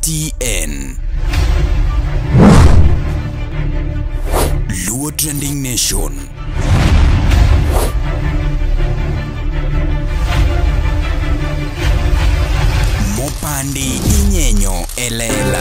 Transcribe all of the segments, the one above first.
LTN. Luo Trending Nation. Mopandi inyenyo elela.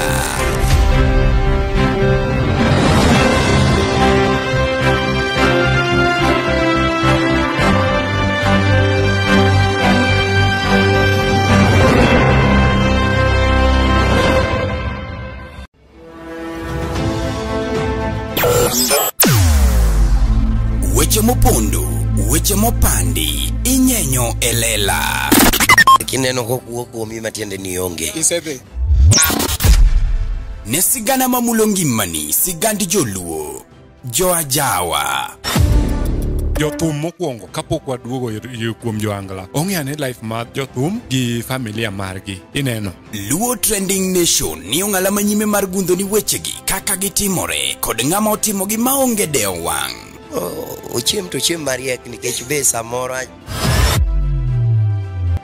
Weche mopondo, weche mopandi, inyenyo elela. Kineno kokuo kuomi matiende ni onge. Isedhi. Ne sigana mamulo ngimani, sigand joluo, joajawa. Jothum mokwongo kapok waduogo kuom joangla, ong'e ane life mar jothum gi familia margi. Ineno. Luo Trending Nation ni ong'ala manyime mar gundho ni wechegi kaka gitimore kod ng'ama otimogi maonge dewo wang'. Ochiem to chiem mariek nikech be samoro.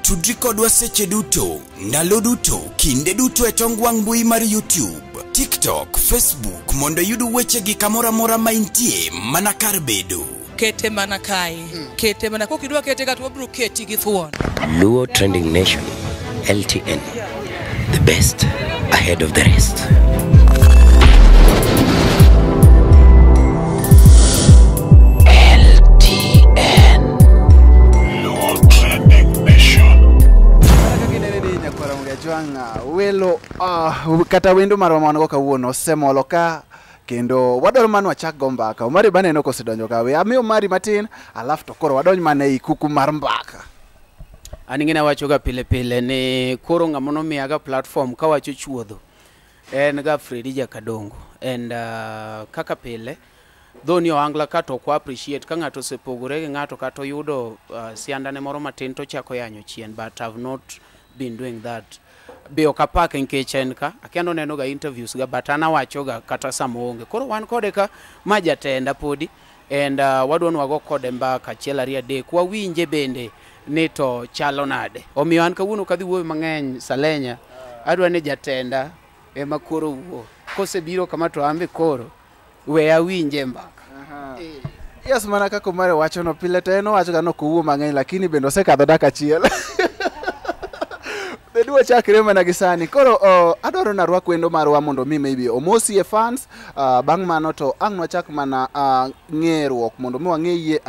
Tudri kodwa seche duto, ndalo duto, kinde duto e tong wang' mbui mar YouTube, TikTok, Facebook mondo iyud wechegi kamoro amora ma intie mana kar bedo. Kete mana kae, kete mana kokidwa kete ka to wabiro keti gi thuon. Luo Trending Nation, LTN, the best ahead of the rest. LTN. Luo Trending Nation. Welo kata wendo marwa ma wan go kawuono osemolo ka kendo wadwaro mana wachak go mbaka. Omari baneno kosedonjo ka, we amiyo Omari matin alafu to koro wadonj mana ei kuku mar mbaka. An ing'e nawacho ga pile pile ni koro ng'ama nomiyaga platform kawacho chuodho en ga Fredi Jakadongo and kaka pile dho ni ohangla ka to ok wa appreciate ka ng'ato osepogore gi ng'ato kata oyudo siandane moro matin to ochako yanyo chien, but I've not been doing that. Be ok apake nikech en ka akia noneno ga interviews ga, but an awacho ga kata sama oonge. Koro wan kode ka ma jatenda podi and wadwa ni wago kode mbaka achiel ariyo adek wawinje bende ni to chalo nade. Omiyo an kawuono ok adhi wuoyo mang'eny Salenya, adwa ni jatenda ema koro wuo. Kosebiro kama to an be koro we awinje mbaka. Yes, mana kaka Omari wacho no pile to en owacho ga ni ok owuo mang'eny lakini bende osekadho dak achiel. Be wachakre mana gi sani. Koro adwaro ni arwak wendo marwa mondo mi maybe omosi e fans, bang' mano to ang' nwachak mana ng'eruok mondo mi wang'eye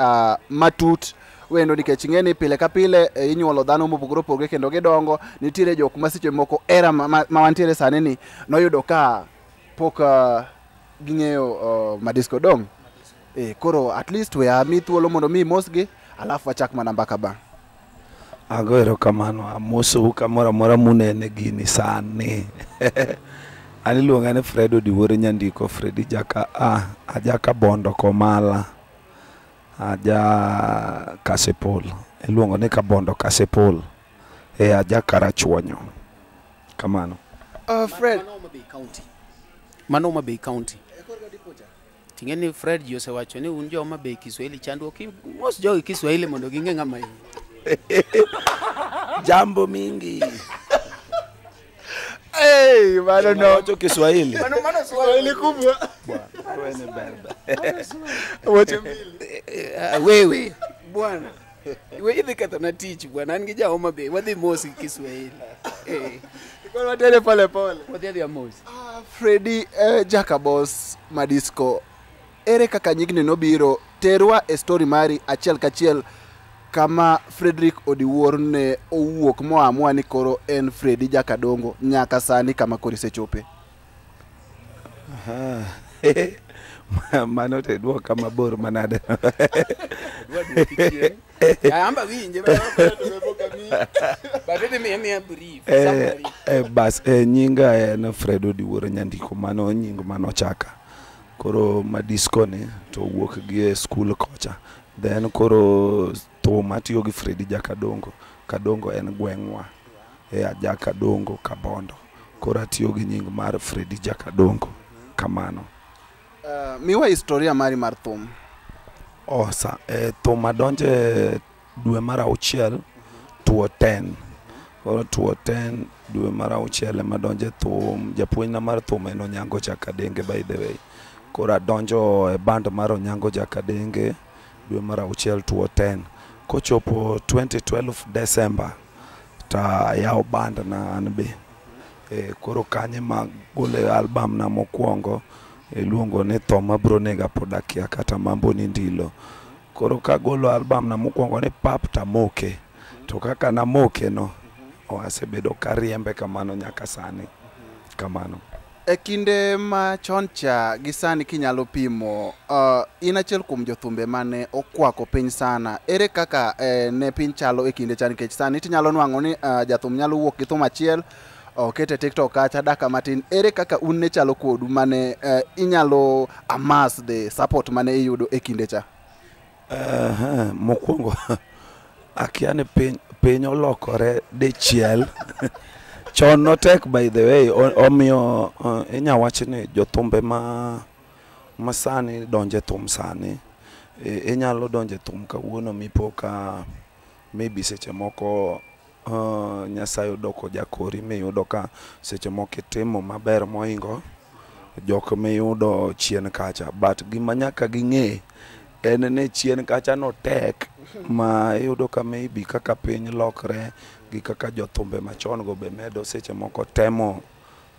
matut wendo nikech ing'e ni pile ka pile inyuolo dhano mopogore opogore kendo gidongo. Nitiere jok ma seche moko era ma wantiere sani ni noyudo ka pok ging'eyo Madisco dong. Koro at least we ami thuolo mondo mi mosgi alafu wachak mana mbaka bang'. Ago erokamano, amosou kamoro amora munene gini sani. An iluonga ni Fred Odiwuor Nyandiko, Fredi Jaka A, aja Kabondo Komala, aja Kasipul. Iluongo ni Kabondo Kasipul. Aja Karachuonyo. Kamano. Fred. Mano Homa Bay County. Ting'e ni Fred ji osewacho ni un jo Homa Bay Kiswahili chandruok mos jogi Kiswahili mondo ging'e ng'ama in. Jambo mingi. Hey, mano no. Wacho Kiswahili. Mano Swahili kubwa. Bwana, wewe ni berbe. Wacho mbili. Wewe bwana. We idhi ketho na tich bwana, an gi ja Homa Bay, wadhi mos gi Kiswahili. Koro watere pole pole. Wadhi adhiya mos. Fredi Jakabos Madisco, ere kaka nyingni nobiro? Terwa e story mari achiel kachiel kama Frederick Odiwuor ne owuok moamua ni koro en Fredi Jakadongo nyaka sani kama koro isechope. Mano te duoka mabor manade. Amba winje but idhi miya brief summary. Bas nyinga en Fred Odiwuor Nyandiko, mano nying manochaka. Koro Madisco ni to wuok gi e skul kocha. Then koro thum atiyo gi Fredi Jakadongo. Kadongo en gweng'wa. Aja Kadongo Kabondo. Koro atiyo gi nying mar Fredi Jakadongo. Kamano. Miwa historia mari mar thum. Osa, thum adonje dwe mar auchiel 2010. Koro 2010 Dwe mar auchiel ema donjo e thum. Japuonjna mar thum en Onyango Jakadenge by the way. Koro adonjo e band mar Onyango Jakadenge dwe mar auchiel 2010. Kochopo 2012 December to ayawo band na an be. Koro kanyo ema agole album na mokwongo iluongo ni Tho Mabiro Nega Pod Akia kata Mambo ni Ndilo. Koro kagolo album na mokwongo ni pap tamoke. To kaka namoke no, asebedo kariembe kamano nyaka sani. Kamano. E kinde machon cha gi sani kinyalo pimo, in achiel kuom jothumbe mane okwako piny sana. Ere kaka ne piny chalo e kinde cha nikech sani tinyalo nwang'o ni jathum nyalo wuok gi thum achiel okete TikTok kacha dakika matin. Ere kaka un ne chalo kodu mane inyalo amass the support mane iyudo e kinde cha? Mokwongo akia ni piny olokore dichiel. Chon notek by the way, omiyo inya wach ni jothumbe ma sani donje thum sani, inyalo donje thum kawuono mipo ka maybe seche moko Nyasaye odoko jakori miyudo ka seche moko itimo maber mohingo jok miyudo chien kacha. But gima nyaka ging'e en ni chien kacha notek ma iyudo ka maybe kaka piny lokre gi kaka jothumbe machon go be medo seche moko temo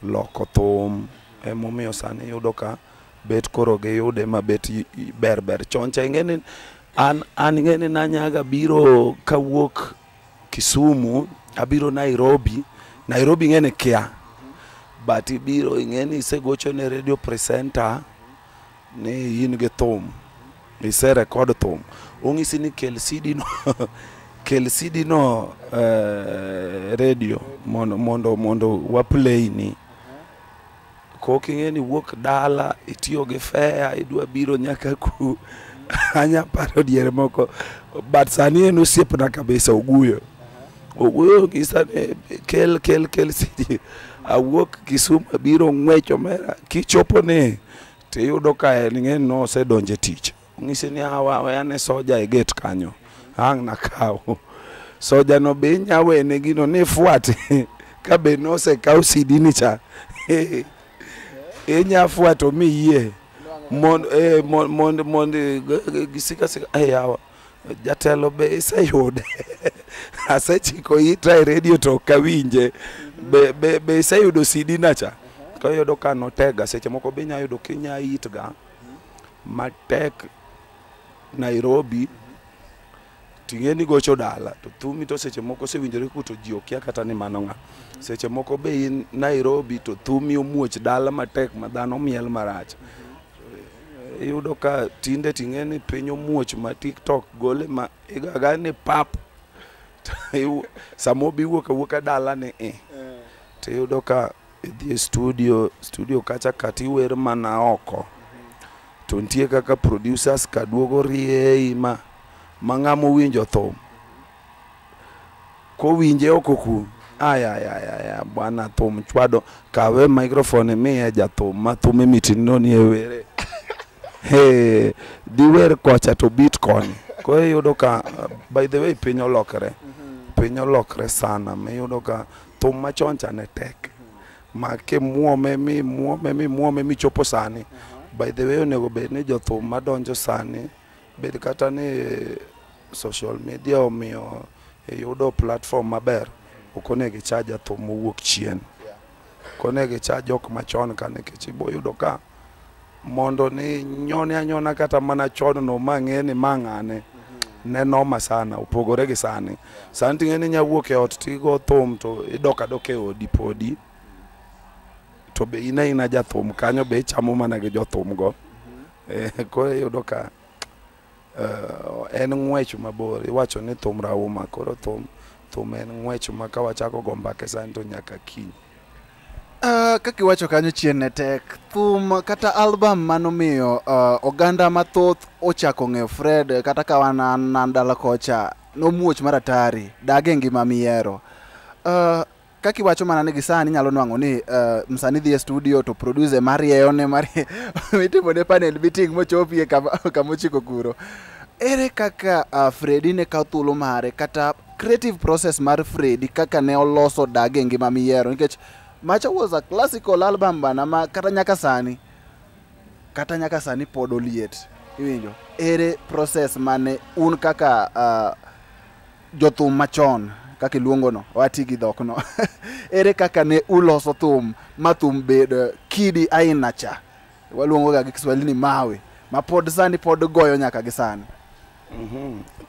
loko thum. Emomiyo sani iyudo ka bet koro giyude ma bet ber ber. Chon cha ing'e ni an ing'e ni nanyaga biro kawuok Kisumu abiro Nairobi. Nairobi ing'e ni kia. But ibiro ing'e ni isegocho ne radio presenter ni in gi thum. Ise record thum. Ong'isi ni kel CD no kel CD no radio mondo wa play ni. Kok ing'e ni wuok dala itiyo gi fare idwa biro nyaka ku. Anya paro diere moko but sani en osiepna kabisa Oguyo. Oguyo ng'isa ni kel CD. Awuok Kisumu abiro ng'wech omera kichopo ni tiyudo ka en ing'e ni nosedonjo e tich. Ong'isi ni awa weyane soja e gate kanyo. Ang' nakaw. Soja no be inya wene gino ni fuat ka be nosekaw CD ni cha. Inya fuato miyie. Mondo gisika sika yawa jatelo be iseyude. Asechiko ita e radio to ok awinje. Be iseyudo CD na cha. Ka iyudo ka notega seche moko be inya yudo kinya itga matek Nairobi ting'e ni gocho dala to thumi to seche moko osewinjore ku to ji okia kata ni mano ng'a. Seche moko be in Nairobi to thumi omuoch dala matek ma dhano miel marach. Iyudo ka tinde ting'e ni piny omuoch ma TikTok gole ma igaga ni pap. Samo bi wuok awuoka dala ni tiyudo ka idhi e studio kacha katiwer mana oko. To nitie kaka producers ka duogo rieyi ma ng'ama owinjo thum kowinje oko ku aya bwana thum chwado kawe microphone imiye jathum ma thume mitino ni e were. Hey, diwer kocha to beat koni. Koro iyudo ka by the way piny olokre. Piny olokre sana miyudo ka thum machon cha ne tek. Ma kimuome mi michopo sani. By the way onego bed ni jothum madonjo sani bed kata ni social media omiyo iyudo platform maber. Ok onego icha jathum mowuok chien. Ok onego icha jok machon ka nikech ibo yudo ka mondo ni nyone anyona kata mana chon no mang'e ni ma ng'ane ne noma sana opogore gi sani. Sani ting'e ni inya wuok e ot tigo thum to idok adoka e odi podi to be in aina jathum kanyo be ichamo mana gi jothum go. Koro iyudo ka en ng'wech mabor. Iwacho ni thum rauma koro thum en ng'wech ma ka wachako go mbaka sani to nyaka kiny. Kaka iwacho kanyo chien ne tek thum kata album manomiyo oganda mathoth ochako ng'eyo Fred kata ka wan an dala kocha nomuoch mar atari dage ngima mihero. Kaka iwacho mana ni gisani inyalo nwang'o ni msanii dhi e studio to producer marieyone itimone panel meeting mochopie kama ochiko kuro. Ere kaka Fredi ne kawo thuolo mare kata Creative process mar Freddy kaka ne oloso Dag e Ngima Miyiero, nikech macha was a classical album bana ma kata nyaka sani, kata nyaka sani pod oliet. Iwinjo? Ere process mane un kaka jothum machon, kaka iluongo no, wati gi dhok no, ere kaka ne uloso thum ma thum bed kidi aina cha, waluongo ga gi Kiswahili ni mawe, ma pod sani pod goyo nyaka gi sani?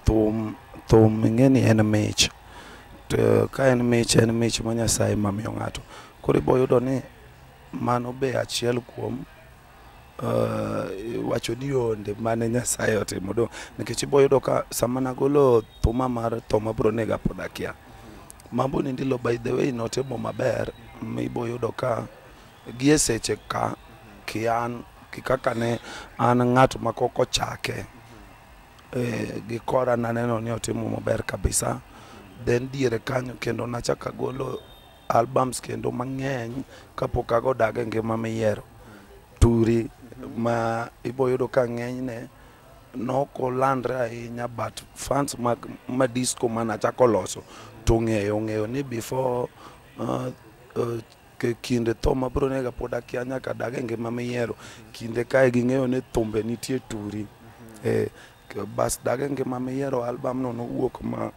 Thum, thum ing'e ni en mich. To ka en mich, en mich ma Nyasaye mamiyo ng'ato. Koro ibo yudo ni mano be achiel kuom wacho ni onde mane Nyasaye otimo do, nikech ibo yudo ka sama nagolo thuma mar tho mabro nega pod akia. Mambo ni ndilo, by the way, notimo maber. Mibo yudo ka gie seche ka kian ki kaka ne an ng'at ma kok ochake gi kora, naneno ni otimo maber kabisa. Then diere kanyo kendo nachako agolo albums kendo mang'eny kapok ago Dag e Ngima Miyiero turi, ma ibo yudo ka ng'enyne nokolandre ahinya, but fans mag Madisco manachako loso to ong'eyo ni before kinde tho mabro nega pod akia nyaka Dag e Ngima Miyiero, kinde kae ging'eyo ni thumbe nitie turi. Bas, Dag e Ngima Miyiero album no nowuok ma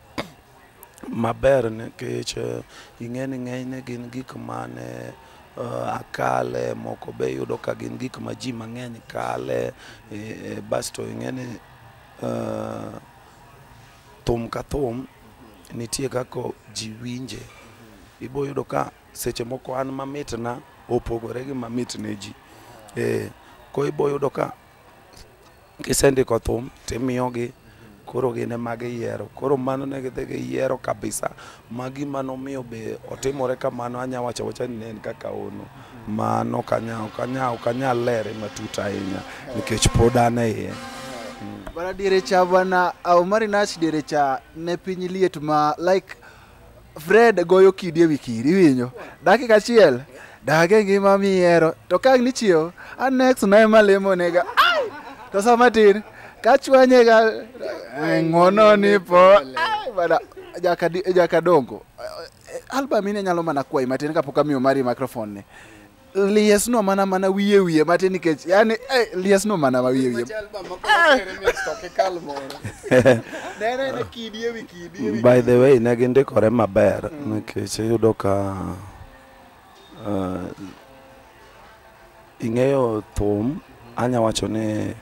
maber, nikech ing'e ni ng'enyne gin gik mane akale moko be iyudo ka gin gik ma ji mang'eny kale. Basto ing'e ni thum ka thum nitie kaka ji winje. Ibo yudo ka seche moko an mamitna opogore gi mamit ne ji. Ko ibo yudo ka kisendiko thum timiyogi, koro gin ema giyiero. Koro mano ne gidhi giyiero kabisa ma gima nomiyo be otimore kamano. Anya wacho awacha ni ne en kaka ono mano ok anyal lere matut ahinya nikech pod an e iye. Bana, diere cha, bana Omari Nash, diere cha ne piny liet ma like Fred goyo kidi ewi kidi, iwinjo? Dakika achiel Dag e Ngima Mihero to ka ang' nichiew an next na ema lemo nega. Ai! To sama tin kachwanye ga ng'uono ni po. Ai, bana jakadongo, album ine nyalo mana kwayi matin kapok amiyo mari microphone ni liesno mana wiye matin, nikech yani liesno mana ma wiye wiye nene kidi ewi kidi ewi. By the way, ne gindikore maber nikech iyudo ka ing'eyo thum, anya wacho ni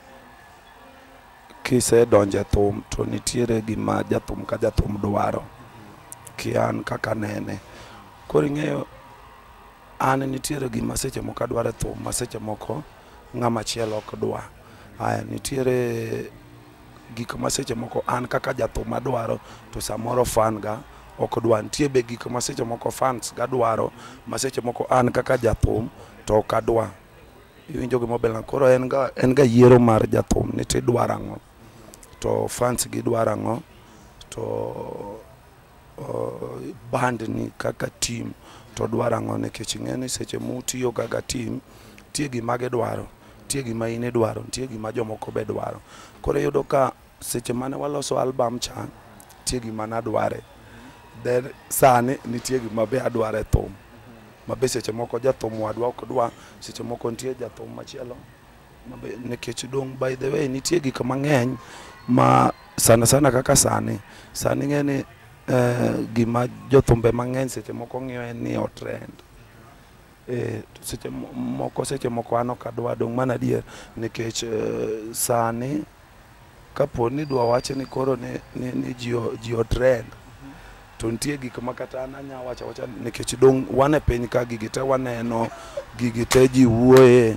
kisedonjo e thum to nitiere gima jathum ka jathum dwaro ki an kaka nene. Koro ing'eyo an nitiere gima seche moko adwaro e thum ma seche moko ng'ama chielo ok dwa. Aya, nitiere gik ma seche moko an kaka jathum adwaro to samoro fan ga ok dwa. Nitie be gik ma seche moko fans ga dwaro ma seche moko an kaka jathum to ok adwa. Iwinjo gima? Koro en ga yiero mar jathum ni tidwaro ang'o to fans gi dwaro ang'o to band ni kaka team to dwaro ang'o, nikech ing'e ni seche mutiyo kaka team nitie gima gidwaro, nitie gima in idwaro, nitie gima jomoko be dwaro. Koro iyudo ka seche mane waloso album cha, nitie gima nadware, then sani nitie gima be adwaro e thum ma be seche moko jathum wadwa ok dwa, seche moko nitie jathum machielo mabe, nikech dong, by the way, nitie gik mang'eny ma sana sana kaka sani sani ing'e ni gima jothumbe mang'eny seche moko ng'iyo en ni o trend. To seche moko an ok adwa dong' mana adier, nikech sani kapo ni idwa wach ni koro ni ji o trend to nitie gik ma kata an anya wacho awacha, nikech dong' wan e piny ka, gigi te waneno, gigi te ji wuoye.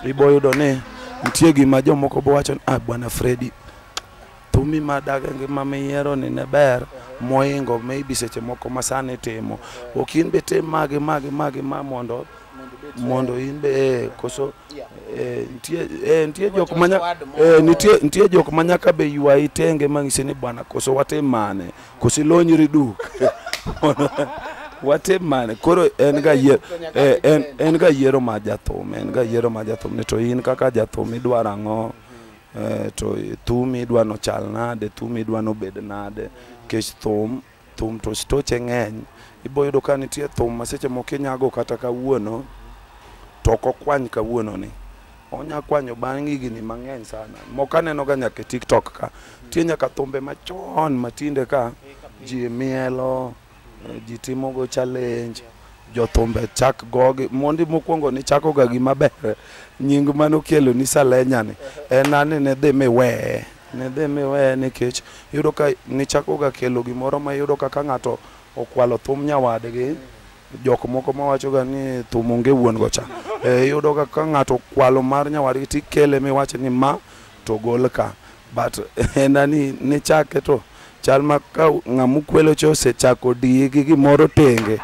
Ibo yudo ni nitie gima jomoko bo wacho ni, "Ah, bwana Freddy, thumi ma Dag e Ngima Miyiero ni ne ber moingo maybe seche moko ma sani timo. Ok in be tim magi magi magi ma mondo in be koso nitie jok ma nyaka be ywayi tenge mang'isi ni, 'Bwana, koso watim mane? Koso ilonyri duk watim mane?' Koro en ga yiero mar jathum, en ga yiero mar jathum ni to in kaka jathum idwaro ang'o, to thumi idwa nochal nade, thumi idwa nobed nade, nikech thum Thum to stoche ng'eny. Ibo yudo ka nitie thum ma seche moko inyago kata kawuono to ok okwany kawuono ni. Onya kwanyo bang' higni mang'eny sana. Moko aneno ga nyaka e TikTok ka. Nitie nyaka thumbe machon matinde ka ji mielo, ji timogo challenge, jothumbe chak gogi. Mondi mokwongo ni chako ga gima ber. Nying manokelo ni Salenya ni en ani ne dhi miweye. Ne dhi miweye nikech iyudo ka nichako ga kelo gimoro ma iyudo kaka ng'ato okwalo thum nyawadgi. Jok moko mawacho ga ni thum onge wuon go cha. Iyudo ga ka ng'ato okwalo mar nyawadgi tikele miwach ni ma to gol ka. But en ani nichake to chal ma ka ng'ama okwelo cha osechako diyi gi gimoro tenge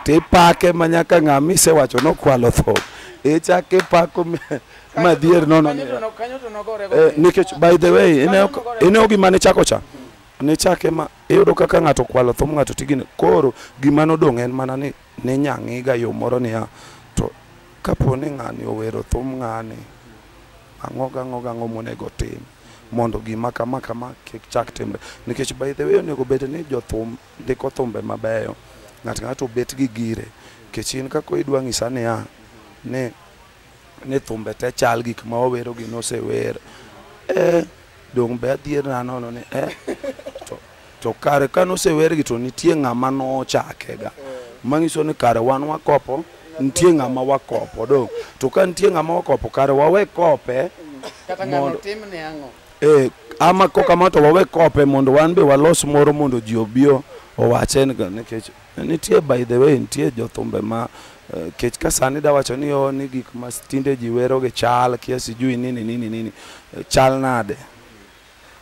tipake ma nyaka ng'ama isewacho nokwalo thum ichako ipako madhier nono ni nikech by the way ineno gima nichako cha nichake ma iyudo kaka ng'ato okwalo thum ng'ato tigine koro gima nodong' en mana ni ninyang'iga yo moro niya to kapo ni ng'ani owero thum ng'ani ang'o gang'o gang'o monego tim mondo gima kama kama kik chak timre nikech by the way onego bed ni jothum ndiko thumbe mabeyo ng'ato ng'ato bet gi gire nikech in kako idwa ng'isa niya ni thumbe te chal gik ma wawero gi nosewer dong' be adier na nono ni to kare ka nosewer gi to nitie ng'ama nochake ga manyiso ni kare wan wakopo nitie ng'ama wakopo dong' to ka nitie ng'ama wakopo kare wawe kope kata ng'ano timne ang'o ama kokamano to wawe kope mondo wan be walos moro mondo ji obi owache nikech nitie by the way nitie jothumbe ma kech ka sani dawacho ni ni gik ma tinde ji wero gi chal kia sijui nini nini nini chal nade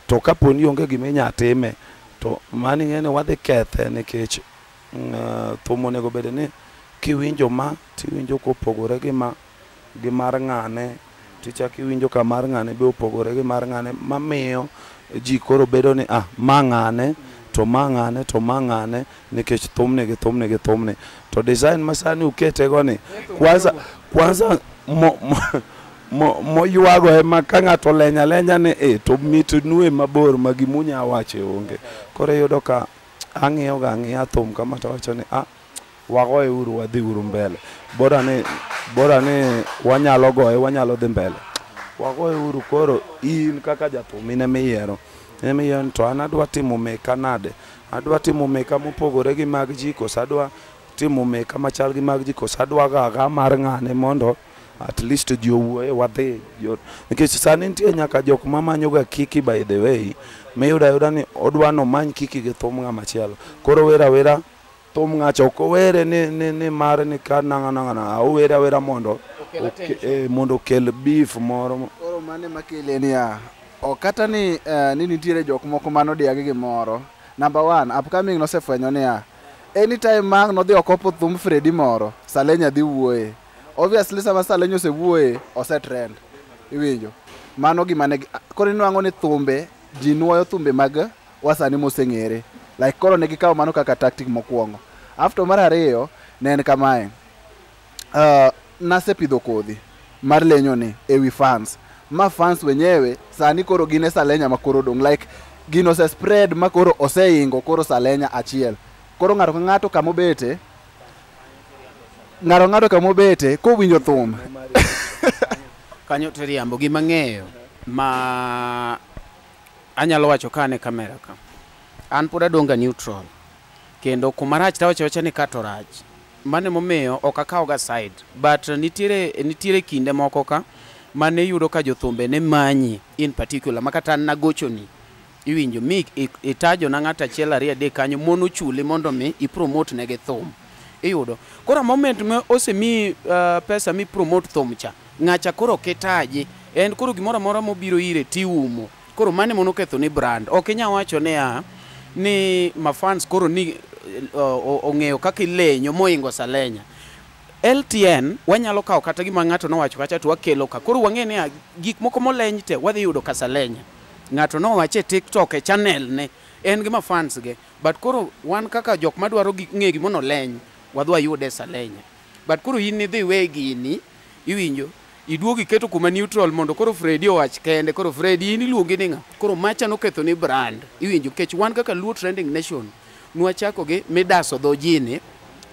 to kapo ni onge gima inya time to mano ing'e ni wadhi kethe nikech thum onego bed ni kiwinjo ma tiwinjo kopogore gi ma gi mar ng'ane tichako iwinjo ka mar ng'ane be opogore gi mar ng'ane mamiyo ji koro bedo ni ma ng'ane to ma ng'ane to ma ng'ane nikech thumni gi thumni gi thumni to design ma sani ukete go ni kwanza moywago ema ka ng'ato lenya lenya ni to mit nue mabor ma gimunya wache onge koro iyudo ka ang'iyo ga ang'iya thum kama to awacho ni wagoye uru wadhi uru mbele bora ni wanyalo goye wanyalo dhi mbele wagoye uru koro in kaka jathum in emiyiero to an adwa timo meka nade adwa timo meka mopogore gi mag ji koso adwa timo meka machal gi mag ji koso adwa gaga mar ng'ane mondo at least ji owuoye wadhi nikech sani nitie nyaka jok mamanyo ga kiki by the way miyudo ayuda ni odwa nomany kiki gi thum ng'ama chielo koro wera wera thum ng'acha ok owere ni mare ni ka nang'a nang'a owere awera mondo mondo okel beef moro koro mane makele niya ok kata ni nitiere jok moko manodiya gi gimoro number 1 upcoming nosefwenyo niya anytime ma nodhi okopo thum Freddy moro Salenya dhi wuoye obviously sama Salenya osewuoye osetrend iwinjo mano gima ne koro inwang'o ni thumbe ji nuoyo thumbe mag wasani moseng'ere like koro ne gikawo mano kaka tactic mokwongo after mar ariyo ne en kamae nasepidho kodhi mar lenyo ni ewi fans ma fans wenyewe sani koro gin e Salenya ma koro dong' like gino ose spread ma koro oseingo koro Salenya achiel koro ng'ato ka ng'ato kamobete ng'ato ng'ato kamobete kowinjo thum kanyo to riambo gima ng'eyo ma anyalo wacho ka ane kamera ka an pod adong' ga neutral kendo kuma rach tawacho awacha ni ka to rach mano emomiyo ok akaw ga side but nitiere kinde moko ka mane iyudo ka jothumbe ne manyi in particular makata an nagochoni iwinjo mi itajo na ng'ato achiel ariyo adek kanyo monochuli mondo mi ipromote negi thum iyudo koro moment ma osemiyi pesa mi promote thum cha ng'acha koro ok itaji en koro gimoro amora mobiro ire tiumo koro mano ema noketho ni brand ok inyal wacho niya ni mafans koro ni ong'eyo kaka ilenyo moingo Salenya LTN wanyalo kawo kata gima ng'ato nowacho kacha to wakelo ka koro wang'e niya gik moko moleny te wadhi yudo ka Salenya ng'ato nowache e TikTok e channel ne en gi mafans ge but koro wan kaka jok madwaro ng'e gimono leny wadhi wayude Salenya but koro in idhi we gini iwinjo iduogi iketo kuma neutral mondo koro Freddy owach kende koro Freddy in iluongi ni ng'a koro macha noketho ni brand iwinjo nikech wan kaka Luo Trending Nation Nwachako gi midaso dho ji ni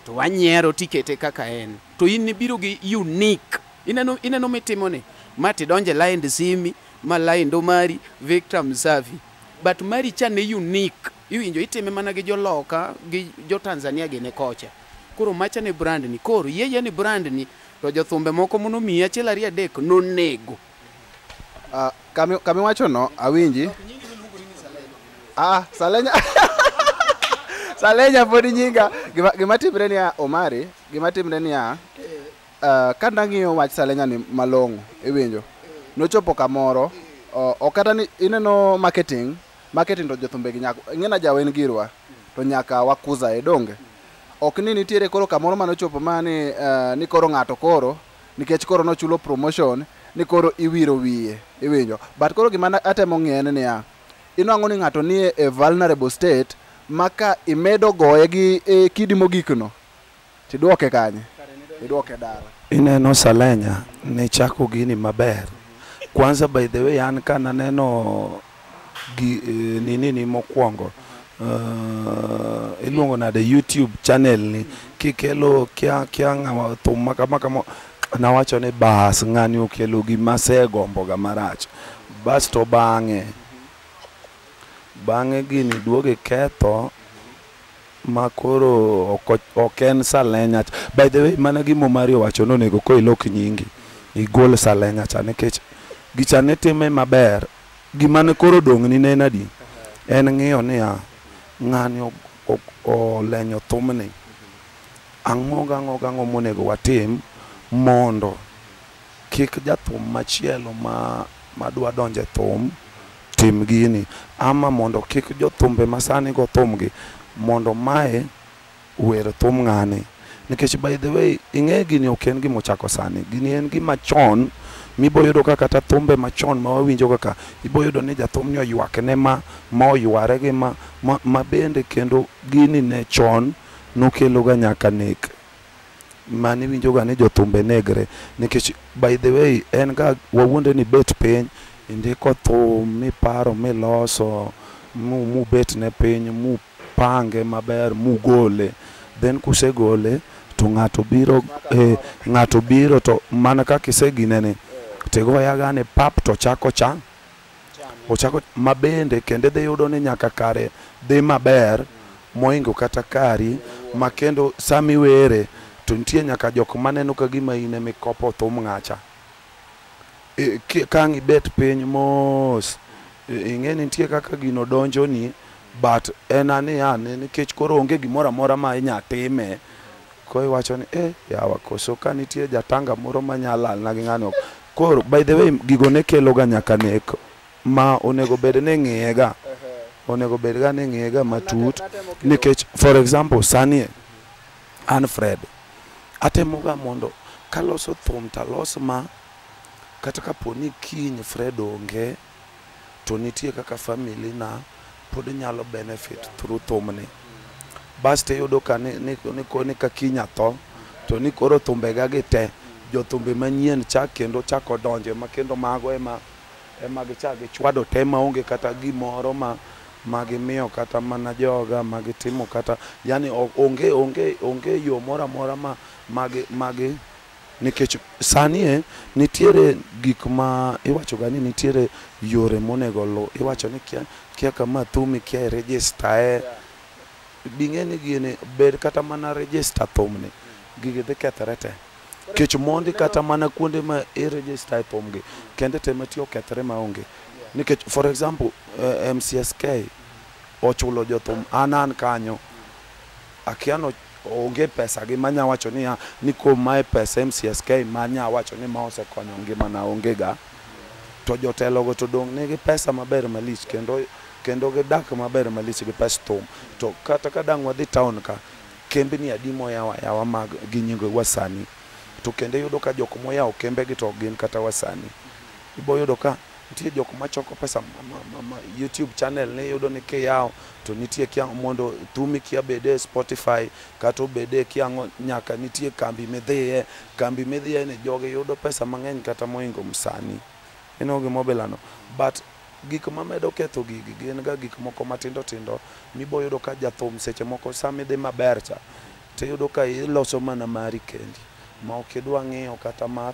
to wanyiero tikete kaka en. To in nibiro gi unique. Ineno, ineno mitimo ni ma tidonje line simi ma line do mari Victor Msafi. But mari cha ne unique. Iwinjo itime mana gi joloka gi jo Tanzania gini kocha. Koro macha ne brand ni. Koro yeye ni brand ni to jothumbe moko mono miyi achiel ariyo adek nonego. Kami wacho no awinji. Ah, Salenya. Salenya pod nyinga. Gima timre niya Omari, gima timre niya ka nang'iyo wach Salenya ni malong'o, iwinjo. Nochopo kamoro, ok kata ni ineno marketing, marketing to jothumbe gi nyaka ing'e jawa en girwa to nyaka wakuza e donge. Ok ni nitiere koro kamoro manochopo ma ni, ni koro ng'ato koro nikech koro nochulo promotion ni koro iwiro wiye iwinjo but koro gima atemo ng'e en niya inwang'o ni ng'ato nie e vulnerable state ma ka imedo goye gi e, kidi mogikno tidwoke kanye idwoke dala. Ineno Salenya ne chako gini maber. Kwanza by the way an ka naneno gi nini ni mokwongo iluongo nade YouTube channel ni kikelo kia kia ng'ama thum ma kama kama nawacho ni bas ng'ani okelo gima asegombo ga marach bas to bang'e bang'e gini duogo ketho ma koro ok en Salenya. By the way mana gima Omari owacho nonego ko ilok nyingi igol Salenya cha nikech gicha ne time maber gima ne koro dong' ni ne en adi en ng'iyo niya ng'ani olenyo thumni ang'o gang'o gang'o monego watim mondo kik jathum machielo ma madwa donjo e thum tim gini ama mondo kik jothumbe masani go thumgi mondo mae wer thum ng'ani nikech by the way ing'e gini ok en gima ochako sani gini en gima chon miboyudo ka kata thumbe machon ma wawinjo kaka iboyudo ni jathum ni oywak ne ma ma oyware gi ma, ma, ma bende kendo gini ne chon nokelo ga nyaka nek mani winjo ga ni jothumbe negre nikech by the way en ga wawuonde ni bet piny indiko thum miparo miloso mu mubet ne piny mupange maber mugole then kusegole to ng'ato biro ng'ato biro to mana kaka iseginene tigoya gane pap to chako cha ochako mabende kendo idhi yudo ni nyaka kare dhi maber moingo kata kari ma kendo samiwere to nitie nyaka jok maneno ka gima in emikopo thum ng'acha ka ang' ibet piny mos ing'e ni nitie kaka gino donjoni but en aniya nikech koro onge gimoro amora ma inya time koro iwacho ni eh yawa koso ka nitie jatanga moro manya lalna gi ng'ani ok koro by the way gigo ne kelo ga nyaka nek ma onego bed ni ng'iye ga onego bed ga ni ng'iye ga matut nikech for example sani an Fred atemo ga mondo kaloso thum talos ma kata kapo ni kiny Fred onge to nitie kaka family na pod nyalo benefit through thumni bas iyudo ka ni, ni, ni, ni ka kiny atho to ni koro thumbega gi te jothumbe manyien chak kendo chako donje ma kendo mago ema ema gichak gichwado te maonge kata gimoro ma magimiyo kata mana joga magitimo kata yani onge onge onge yo moro amora ma magi magi nikech sani e nitiere gik ma iwacho ga ni nitiere yore monego lu iwacho ni kia, kia kama thumi kia i register e bing'e ni gini bed kata mana register thumni gigi dhi kethore te kech mondi kata mana kuonde ma i register e thumgi kende te mati okethre maonge nikech for example MCSK ochulo jothum an an kanyo akia no onge pesa gi manya wacho niya ni kuom mae pesa MCSK manya wacho ni ma osekonyo ngimana onge ga to jotelo go to dong' nigi pesa maber malich kendo kendo gidak maber malich gi pes thum to kata ka dang' wadhi town ka kembni adi moyaw ayawa mag gi nying wasani to kendo iyudo ka jok moyawo kembe gi to ok gin kata wasani ibo yudo ka nitie jok machoko pesa ma YouTube channel ni iyudo ni kiyawo to nitie kia mondo thumi kia bede e Spotify kata obede kiang'o nyaka nitie kambi midhiye kambi midhiye ni jogi yudo pesa mang'eny kata moingo msanii ineno gima obilano but Gik mamedo ketho gigi gin ga gik moko matindo tindo miboyudo ka jathum seche moko sama idhi maber cha, tiyudo ka iloso mana mari kendi ma ok idwa ng'iyo kata mar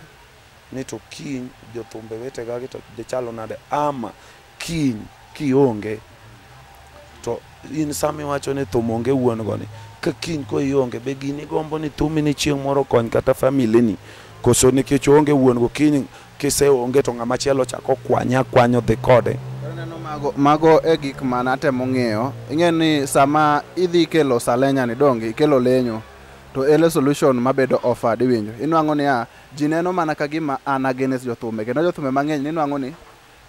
ni to kiny jothumbe wetega gi to dhi chalo nade, ama kiny kionge to in sama iwacho ni thum onge wuon go ni, ka kiny ko ionge, be gini gombo ni thumi ni chieng' moro kony kata family ni koso nikech oonge wuon go, kiny kiseonge to ng'ama chielo chako kwanye akwanyo dhi kode. Aneno mago e gik mana atemo ng'eyo. Ing'e ni sama idhi kelo salenya ni donge ikelo lenyo to ele solution mabedo offered, iwinjo inwang'o niya ji neno mana ka gima an against jothumbe, kendo jothumbe mang'eny ninwang'o ni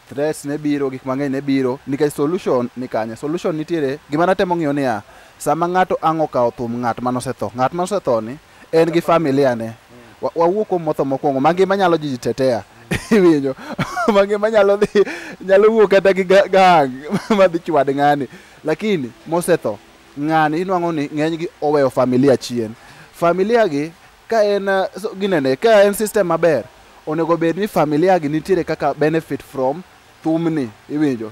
threats ne biro, gik mang'eny ne biro nikech solution ni kanye, solution nitiere. Gima natemo ng'iyo niya, sama ng'ato ang' okawo thum ng'at manosetho, ng'at manosetho ni en gi familia ne. Wawuo kuom motho mokwongo mangima nyalo ji tetea, iwinjo, mangima nyalo dhi, nyalo wuok kata gi gang madhi chwad ng'ani, lakini mosetho ng'ani inwang'o ni ng'enygi oweyo familia chien. Familia gi ka en so, ginene ka en system maber, onego bed ni familia gi nitiere kaka benefit from thumni, iwinjo,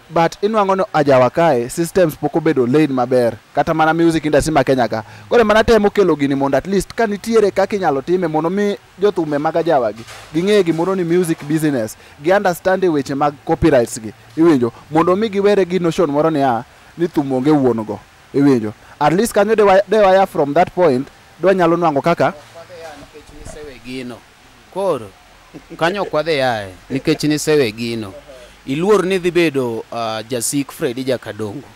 but inwang'o ni ajawa kae systems pok obedo laid maber, kata mana music industry ma Kenya ka. Koro mana temo kelo gini mondo at least ka nitiere kaka inyalo time mondo mi jothumbe mag ajawa gi ging'e gimoro ni music business, gi understand weche mag copyrights gi, iwinjo, mondo mi giwere gi notion moro niya ni thum onge wuon go, iwinjo. At least kanyo de waya from that point dwa nyalo nwang'o kaka Nikech nisewe gino koro kanyo ok wadhi yae nikech nisewe gino, iluor ni dhi bedo jasik Fredi Jakadongo,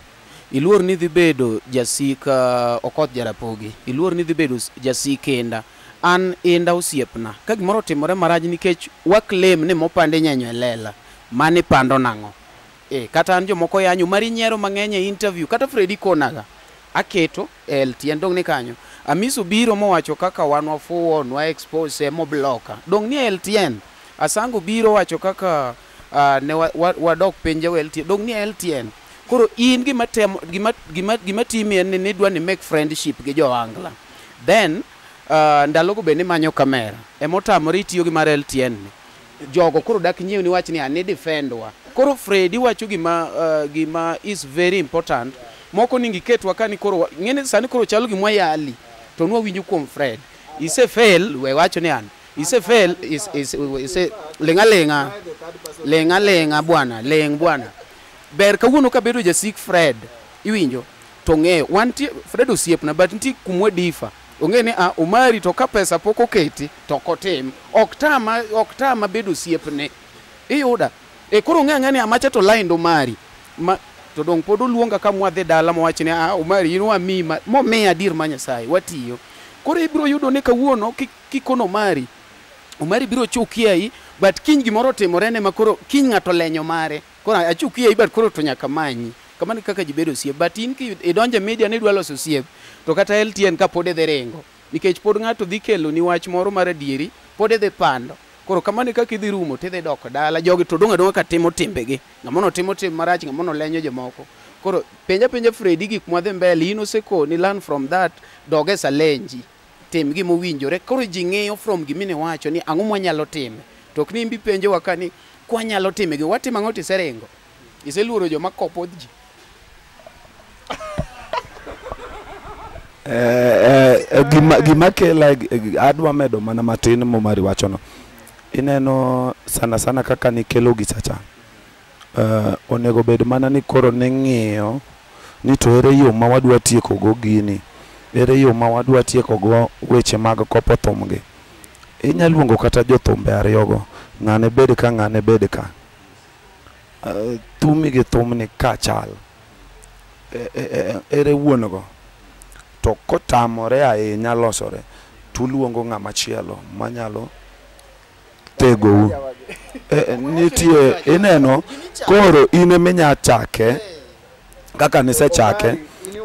iluor ni dhi bedo jasik Okoth Jarapogi, iluor ni dhi bedo jasik Inda. An Inda osiepna, ka gimoro otimore marach nikech wa claim ni mopande nyenyo e lela, mani pando nang'o? E, kata an jomoko yanyo mari nyiero mang'eny e interview, kata Fredi konaga aketo e LTN dong' ni kanyo. Amiso biro mowacho kaka wan wafuwo nwa expose mobloka dong' ni e LTN. Asango biro wacho kaka ne wadok piny jawa LTN dong' ni e LTN. Koro in gima temo gima timi en ni nidwa ni make friendship gi jo-Angla, then ndalogo be nimanyo kamera emotamore itiyo gi mar LTN ni jogo koro dak nyiew ni wach ni ani defend wa. Koro Fredi wacho gima is very important moko ni giketwa ka ni koro ng'eni sani koro chalo gimwa yali to nwawinjo kuom Fred ise fail, we wacho ni an ise fail is, ise ling'a ling'a ling'a ling'a bwana, ling bwana. Ber kawuono kabedo jasik Fred, iwinjo, to ng'eyo wantie Fred osiepna, but nitie kumwa differ. Ong'e ni a Omari to ka pesa pok oketi to ok otim, ok tama bedo osiepne, iyuda e. Koro ong'e ang'e ni amacha to line Omari ma to dong' pod oluonga ka mwadhi dala mowach ni a Omari in wamiyi momiya adier ma Nyasaye watiyo. Koro ibiro yudo ni kawuono kikono Omari, Omari biro chukiai, but kiny gimoro otimore ne ma koro kiny ng'ato lenyo mare, koro achukiai, but koro to nyaka manyi. Kamano kaka ji bedo osiep. But in ki idonjo e media ni idwa loso osiep, to kata LTN ka pod idhi ringo nikech pod ng'ato dhi kelo ni wach moro mar adieri, pod idhi pando. Koro kamano e kaka idhi rumo tidhi dok dala. Jogi to dong' adong'a ka timo timbegi, ng'ama notimo tim marach, ng'ama nolenyo jomoko. Koro penja penja Fredi gik mwadhi mbele. In osekoni learn from that, dog e salenji, tim gimowinjore. Koro ji ng'iyo from gimine wacho ni ang'o mwanyalo time, to ok ni imbi penjowa ka ni kwanyalo time gi watimo ang'o, tiseringo iseluoro joma kopo ji. Gima kela adwa medo mana matin momari wachono. Ineno sana sana kaka nikelo gichacha, onego bed mana ni koro ning'iyo ni to ere yo ma wadwa tieko go gini, ere yo ma wadwa tieko go weche mag kopo thum gi. Inya luongo kata jothumbe ariyogo, ng'ane bed ka, ng'ane bed ka, thumi gi thumni ka chal, ere wuon go? To kotamore ahinya losore, tuluongo ng'ama chielo manyalo tegou. Nitie ineno koro in eminya chake kaka nisechake,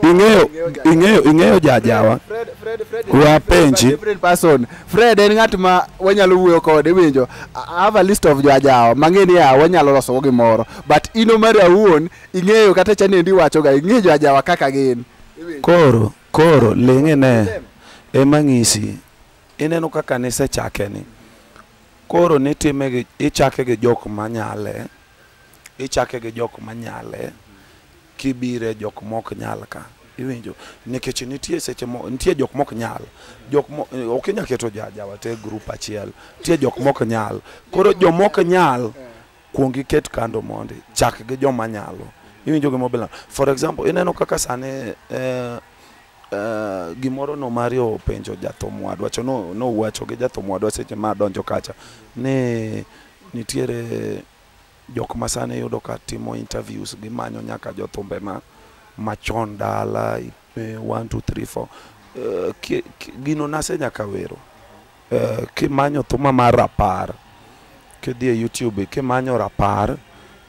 ing'eyo jajawa. Fred We apenji. Different person. Fred en ng'at ma wanyalo wuoyo kode, iwinjo. I have a list of joajawa mang'e ni ya wanyalo loso go gimoro. But in Omari awuon ing'eyo kata chanendi wacho ga ing'eyo joajawa kaka gin. Koro ling'ine ema ng'isi, ineno kaka nisechake ni koro nitime gi ichake gi jok manyale. Ichake gi jok manyale kibire jok mok nyal ka. Iwinjo nikech nitie seche mo nitie jok mok nyal. Jok mo ok inyal keto jawa te group achiel. Nitie jok mok nyal. Koro jomok nyal kuong iket kando mondi. Chak gi joma nyalo. Iwinjo gima obila. For example, ineno kaka sani gimoro no Mario openjo jathum wadwa cho no wacho gi jathum wadwa seche ma donjo kacha ni nitiere jok ma sani yudo ka timo interviews gimanyo nyaka jothumbe ma machon dala 1 2 3 4 gino nase nyaka wero kimanyo thuma mar rapar kidhi e YouTube kimanyo rapar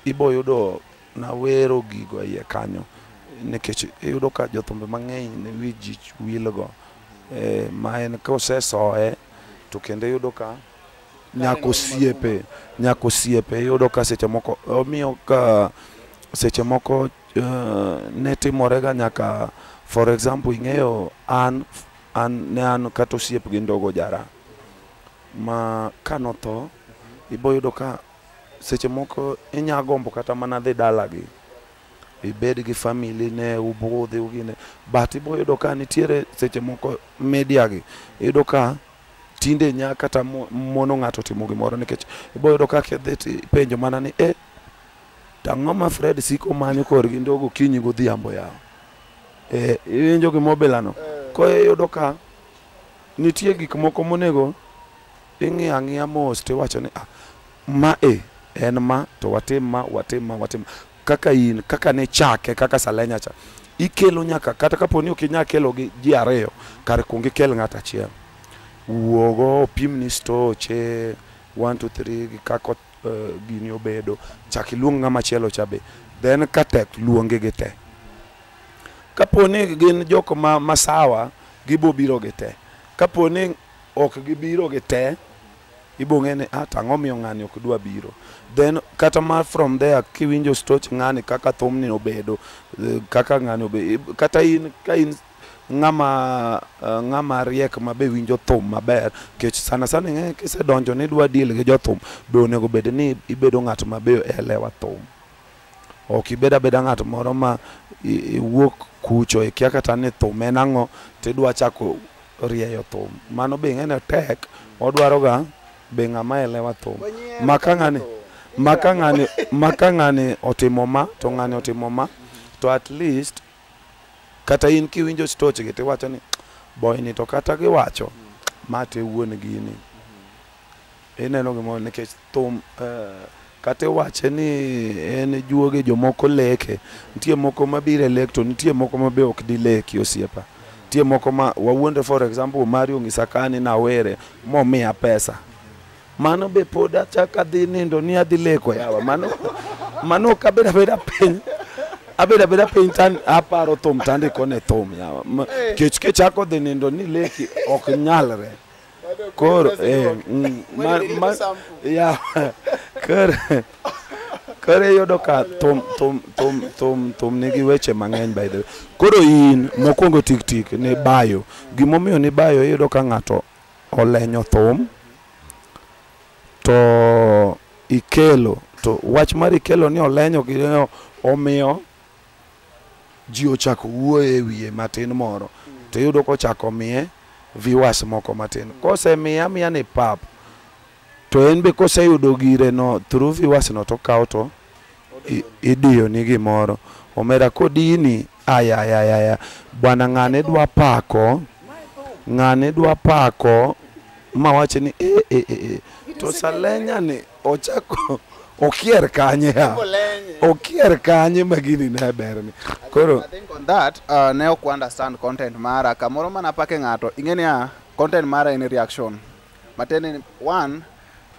ibo yudo na wero gigo iye kanyo nikech iyudo ka jothumbe mang'eny ne wi ji wilgo ma en kosesoe to kendo iyudo ka nyaka osiepe iyudo ka seche moko omiyo ka seche moko ne timorega nyaka for example ing'eyo an ne an kata osiep gi Ndogo Jara ma kanotho ibo yudo ka seche moko inya gombo kata mana dhi dalagi ibed gi family ne ubudhi ugine but ibo yudo ka nitiere seche moko media gi iyudo ka tinde nya kata mono ng'ato timo gimoro nikech ibo yudo ka kidhi tipenjo mana ni tang'o ma Fred siko manyo korgi Ndogo kinyi godhiambo yawo iwinjo gimobilano ko iyudo ka nitie gik moko monego ing'iyo ang'iya mos tiwacho ni ma en ma to watim ma watim ma watim kaka in kaka ne chake kaka Salenya cha ikelo nyaka kata kapo ni ok inyal kelo gi ji ariyo kar kuong ikel ng'ato achiel wuogo opimni stoche 1 2 3 gi kaka gini obedo chak iluong ng'ama chielo cha be then ka tek luonge gi te kapo ni gin jok ma masawa gibo biro gi te kapo ni ok gibiro gi te ibo ng'e ni tang'o miyo ng'ani ok dwa biro then kata ma from there kiwinjo stoch ng'ani kaka thumni obedo kaka ng'ani obedo kata in ka in ng'ama riek ma be winjo thum maber kech sana sana ing'e kisedonjo ni idwa deal gi jothum be onego bed ni ibedo ng'at ma be elewa thum ok ibed abeda ng'at moro ma iwuok kucho ikia kata ni thum en ang'o tidwa chako rieyo thum mano be ing'e ni tek odwaro ga be ng'ama elewa thum maka ng'ani otimo ma to ng'ani otimo ma to at least kata in kiwinjo stoch gi tiwacho ni boy ni to kata giwacho ma te wuon gini ineno gimoro nikech thum kata iwache ni en juoge jomoko leke nitie moko mabiro e lek to nitie moko ma be ok dileki osiepa nitie moko ma wawuonde for example Mario ong'isa kani nawere momiya pesa mano be pod achako adhi nindo ni adhi leko yawa mano ok abedo abeda piny abedo abeda piny tan aparo thum tandiko ne thum yawa kech kichako dhi nindo ni leki ok nyalre koro ya koro iyudo ka thum nigi weche mang'eny by the way koro in mokwongo tik tik ni bayo gimomiyo ni bayo iyudo ka ng'ato olenyo thum to ikelo to wach mar ikelo ni olenyo gi omiyo ji ochako wuoyo e wiye matin moro to iyudo kochako miye viewers moko matin kosemiye amiya ni pap to en be koseyudo gire no through viewers no to okawo to idiyo ni gimoro omera kodini ayayaya bwana ng'ane dwa pako mawache ni to Salenya ni ochako okier kanye ya okier kanye magini ne berni koro I think on that ne ok understand content mara kamoro mana pake ng'ato ing'e niya content mara en reaction matiende one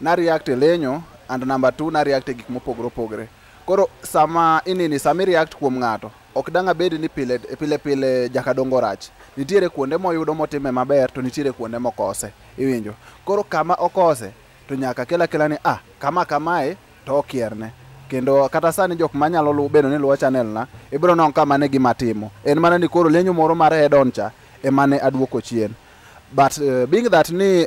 na react e lenyo and number 2 na react e gik mopogore opogore koro sama inini sama react kuom ng'ato ok dang' abed ni pile pile pile Jakadongo rach nitiere kuonde moyudo motime maber to nitiere kuonde mokose iwinjo koro kama okose to nyaka kela kela ni kama kamae to okierne kendo kata sani jok manyalo bedo ni luwo channel na ibiro neno kama ne gima timo en mana ni koro lenyo moro mar head on cha emane aduoko chien but being that ni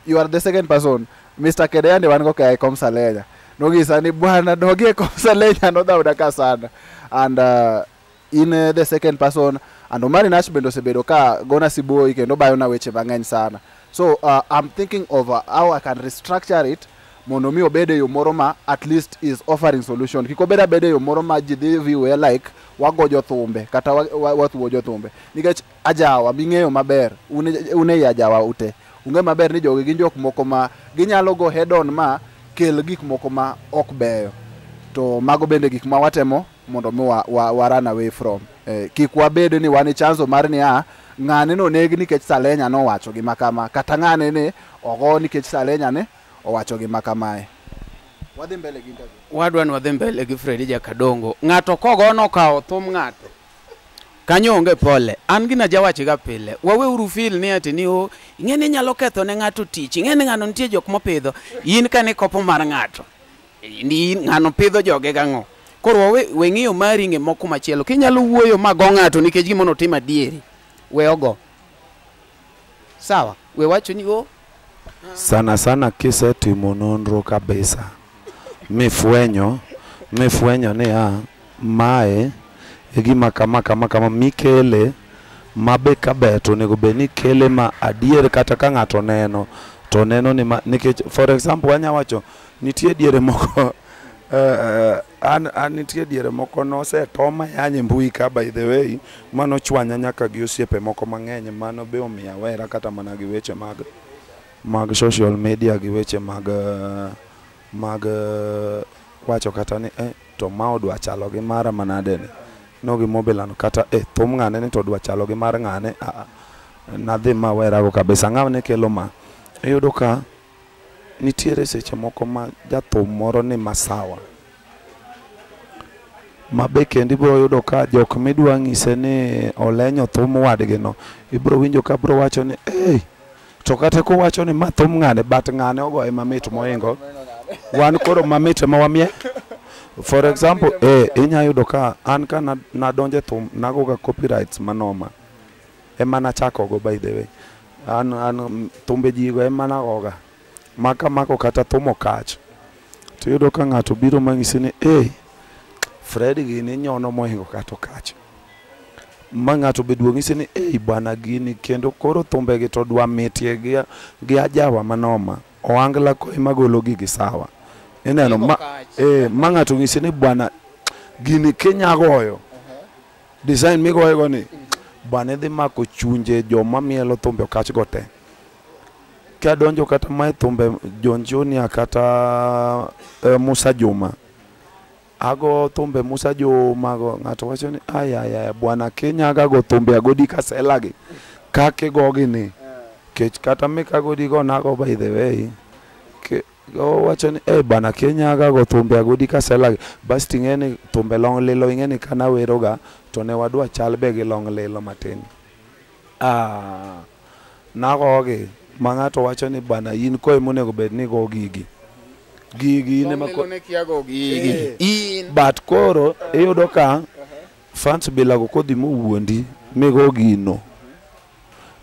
you are the second person Mr. Kedeyande wan go kae kom Salenya Nong'isa ni bwana dogie kom Salenya nodhawna ka sana. And in the second person and Omari Nash bende osebedo ka gona siboi kendo bayona weche mang'eny sana. So I'm thinking of how I can restructure it mondo mi obed e yo moro ma at least is offering solution. Kik obed abeda e yo moro ma ji dhi view like wago jothumbe kata wathuo jothumbe. Nikech ajawa ming'eyo maber, un ei ajawa ute. Ung'eyo maber ni jogi gin jok moko ma ginyalo go head on ma kel gik moko ma ok beyo. To mago bende gik ma watemo mondo mi wa run away from. Kik wabed ni wan e chanzo mar niya ng'ane noneg nikech Salenya nowacho gima kama, kata ng'ane ne ogo nikech Salenya ne owacho gima kamae. Wadhi mbele gi interview. Wadwa ni wadhi mbele gi Fredi Jakadongo. Ng'ato kogo nokawo thum ng'ato. Kanyo onge pole. An gina jawacho ga pile. Waweuru feel ni ati ni o ing'e ni inyalo ketho ne ng'ato tich. Ing'e ni ng'ano nitie jok mopidho. In ka ni kopo mar ng'ato. Ni ng'ano pidho joge gang'o. Koro wawe we ng'iyo mari ng'e moko machielo. Kinyalo wuoyo ma go ng'ato nikech gima notimo adieri. We ogo. Sawa. We wacho ni o Sana sana kisetimo nonro kabisa mifwenyo niya mae e gima kama kama kama mikele mabe kaber to onego bed ni ikele ma adier kata ka ng'ato neno to neno ni ma nikech for example wanya wacho nitie diere moko an nitie diere moko nosetoma yany e mbui ka, by the way, manochwanya nyaka gi osiepe moko mang'eny. Mano be omiyo awera kata mana gi weche mag social media gi weche mag wacho kata ni to ma odwa chalo gi mara manade ni no gimobilano kata thum ng'ane ni to odwa chalo gi mar ng'ane. Ah, nadhi mawerago kabisa. Ng'ane kelo ma iyudo ka nitiere seche moko ma jathum moro ni masawa ma be kendo ibiro yudo ka jok midwa ng'ise ni olenyo thum wadgi no ibiro winjo ka biro wacho ni ei to kata kowacho ni ma thum ng'ane but ng'ane ogoye mamit moingo wan koro mamit ema wamie. For example, inya yudo ka an ka nadonje thum nagoga copyrights manoma ema nachakogo. By the way, an thumbe jigo ema nagoga maka mako kata thum okach to iyudo ka ng'ato biro mang'isi ni Fred gini nyono mohingo kata okach ma ng'ato be duong' ng'isi ni ei bwana gini kendo koro thumbegi to dwa mitie gi ajawa manoma oangla ko ema golo gigi sawa ineno ma, ma ng'ato ng'isi ni bwana gini kinya goyo design migoyo go ni bwana idhi mako chunje joma mielo thumbe okach go te kadonjo kata mae thumbe John Junior kata Musa Juma ago thumbe Musa Juma go ng'ato wacho ni ayaya bwana kinyaga go thumbe agodi kasela gi kaka igogi ni kech kata mika agodi go nago. By the way, owacho ni bwana kinyaga go thumbe agodi kasela gi bas ting'e ni thumbe long lilo ing'e ni kana weroga to ne wadwa chal be gi long lilo matin nagogi ma ng'ato wacho ni bwana in ko emonego bed ni go gigi gigi in ema but koro iyudo ka fans bilago kodhi mowuondi migo gino.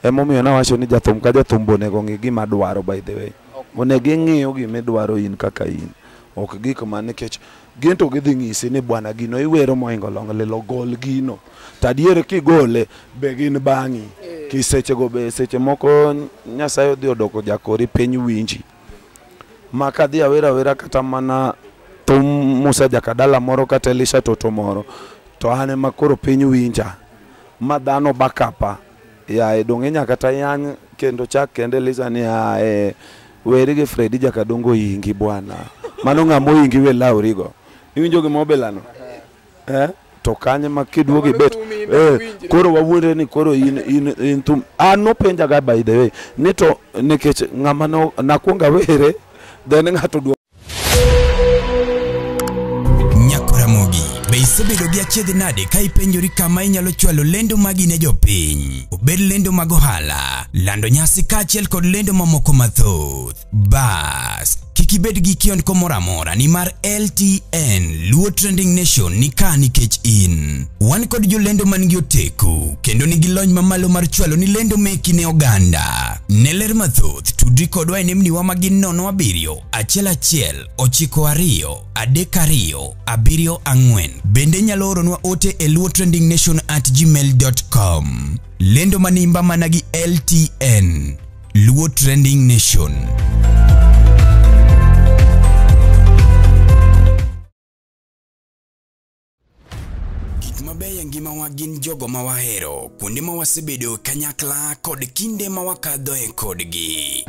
Emomiyo nawacho ni jathum ka jathum be onego ng'i gima dwaro. By the way, onego ing'iyo gima idwaro in kaka in ok gik ma nikech gin to gidhi ng'isi ni bwana gino iwero mohingo long lilo gol gino to adier kigole be gin bang'i kisechego be seche moko Nyasaye odhi odoko jakori piny winji ma kadhi awera awera kata mana thum Musa Jakadala moro kata Elisha Toto moro to an ema koro piny winja ma dhano bakapa yaye dong' inya kata yany kendo chak kendo Elisa ni yaye weri gi Fredi Jakadongo ingi bwana mano ng'ama oingi we lawrigo iwinjo gima obelano to kanye ma kiduogo ibet koro wawuondre ni koro in thum an nopenja ga, by the way, ni to nikech ng'ama no nakuongo awere then ng'ato duok. Nyakoramogi, be isebedo gi achiedh nade ka ipenjori kama inyalo chwalo lendo magi ne jopiny? Obed lendo mag ohala, lando nyasi kaachiel kod lendo mamoko mathoth. Bas, kik Kik ibed gi kiondko moro amora nimar LTN Luo Trending Nation ni ka nikech in. Wan kod jolendo man gi oteku kendo nigi lony mamalo mar chwalo ni lendo meki ne oganda. Ne ler mathoth tudri kodwa e nembniwa ma gin 07 11 92 32 74. Bende inyalo oronwa ote e luotrendingnation@gmail.com. Lendo manimba mana gi LTN Luo Trending Nation. Gik mabeyo e ngimawa gin jogo ma wahero, kuonde ma wasebedo kanyakla kod kinde ma wakadhoe kodgi.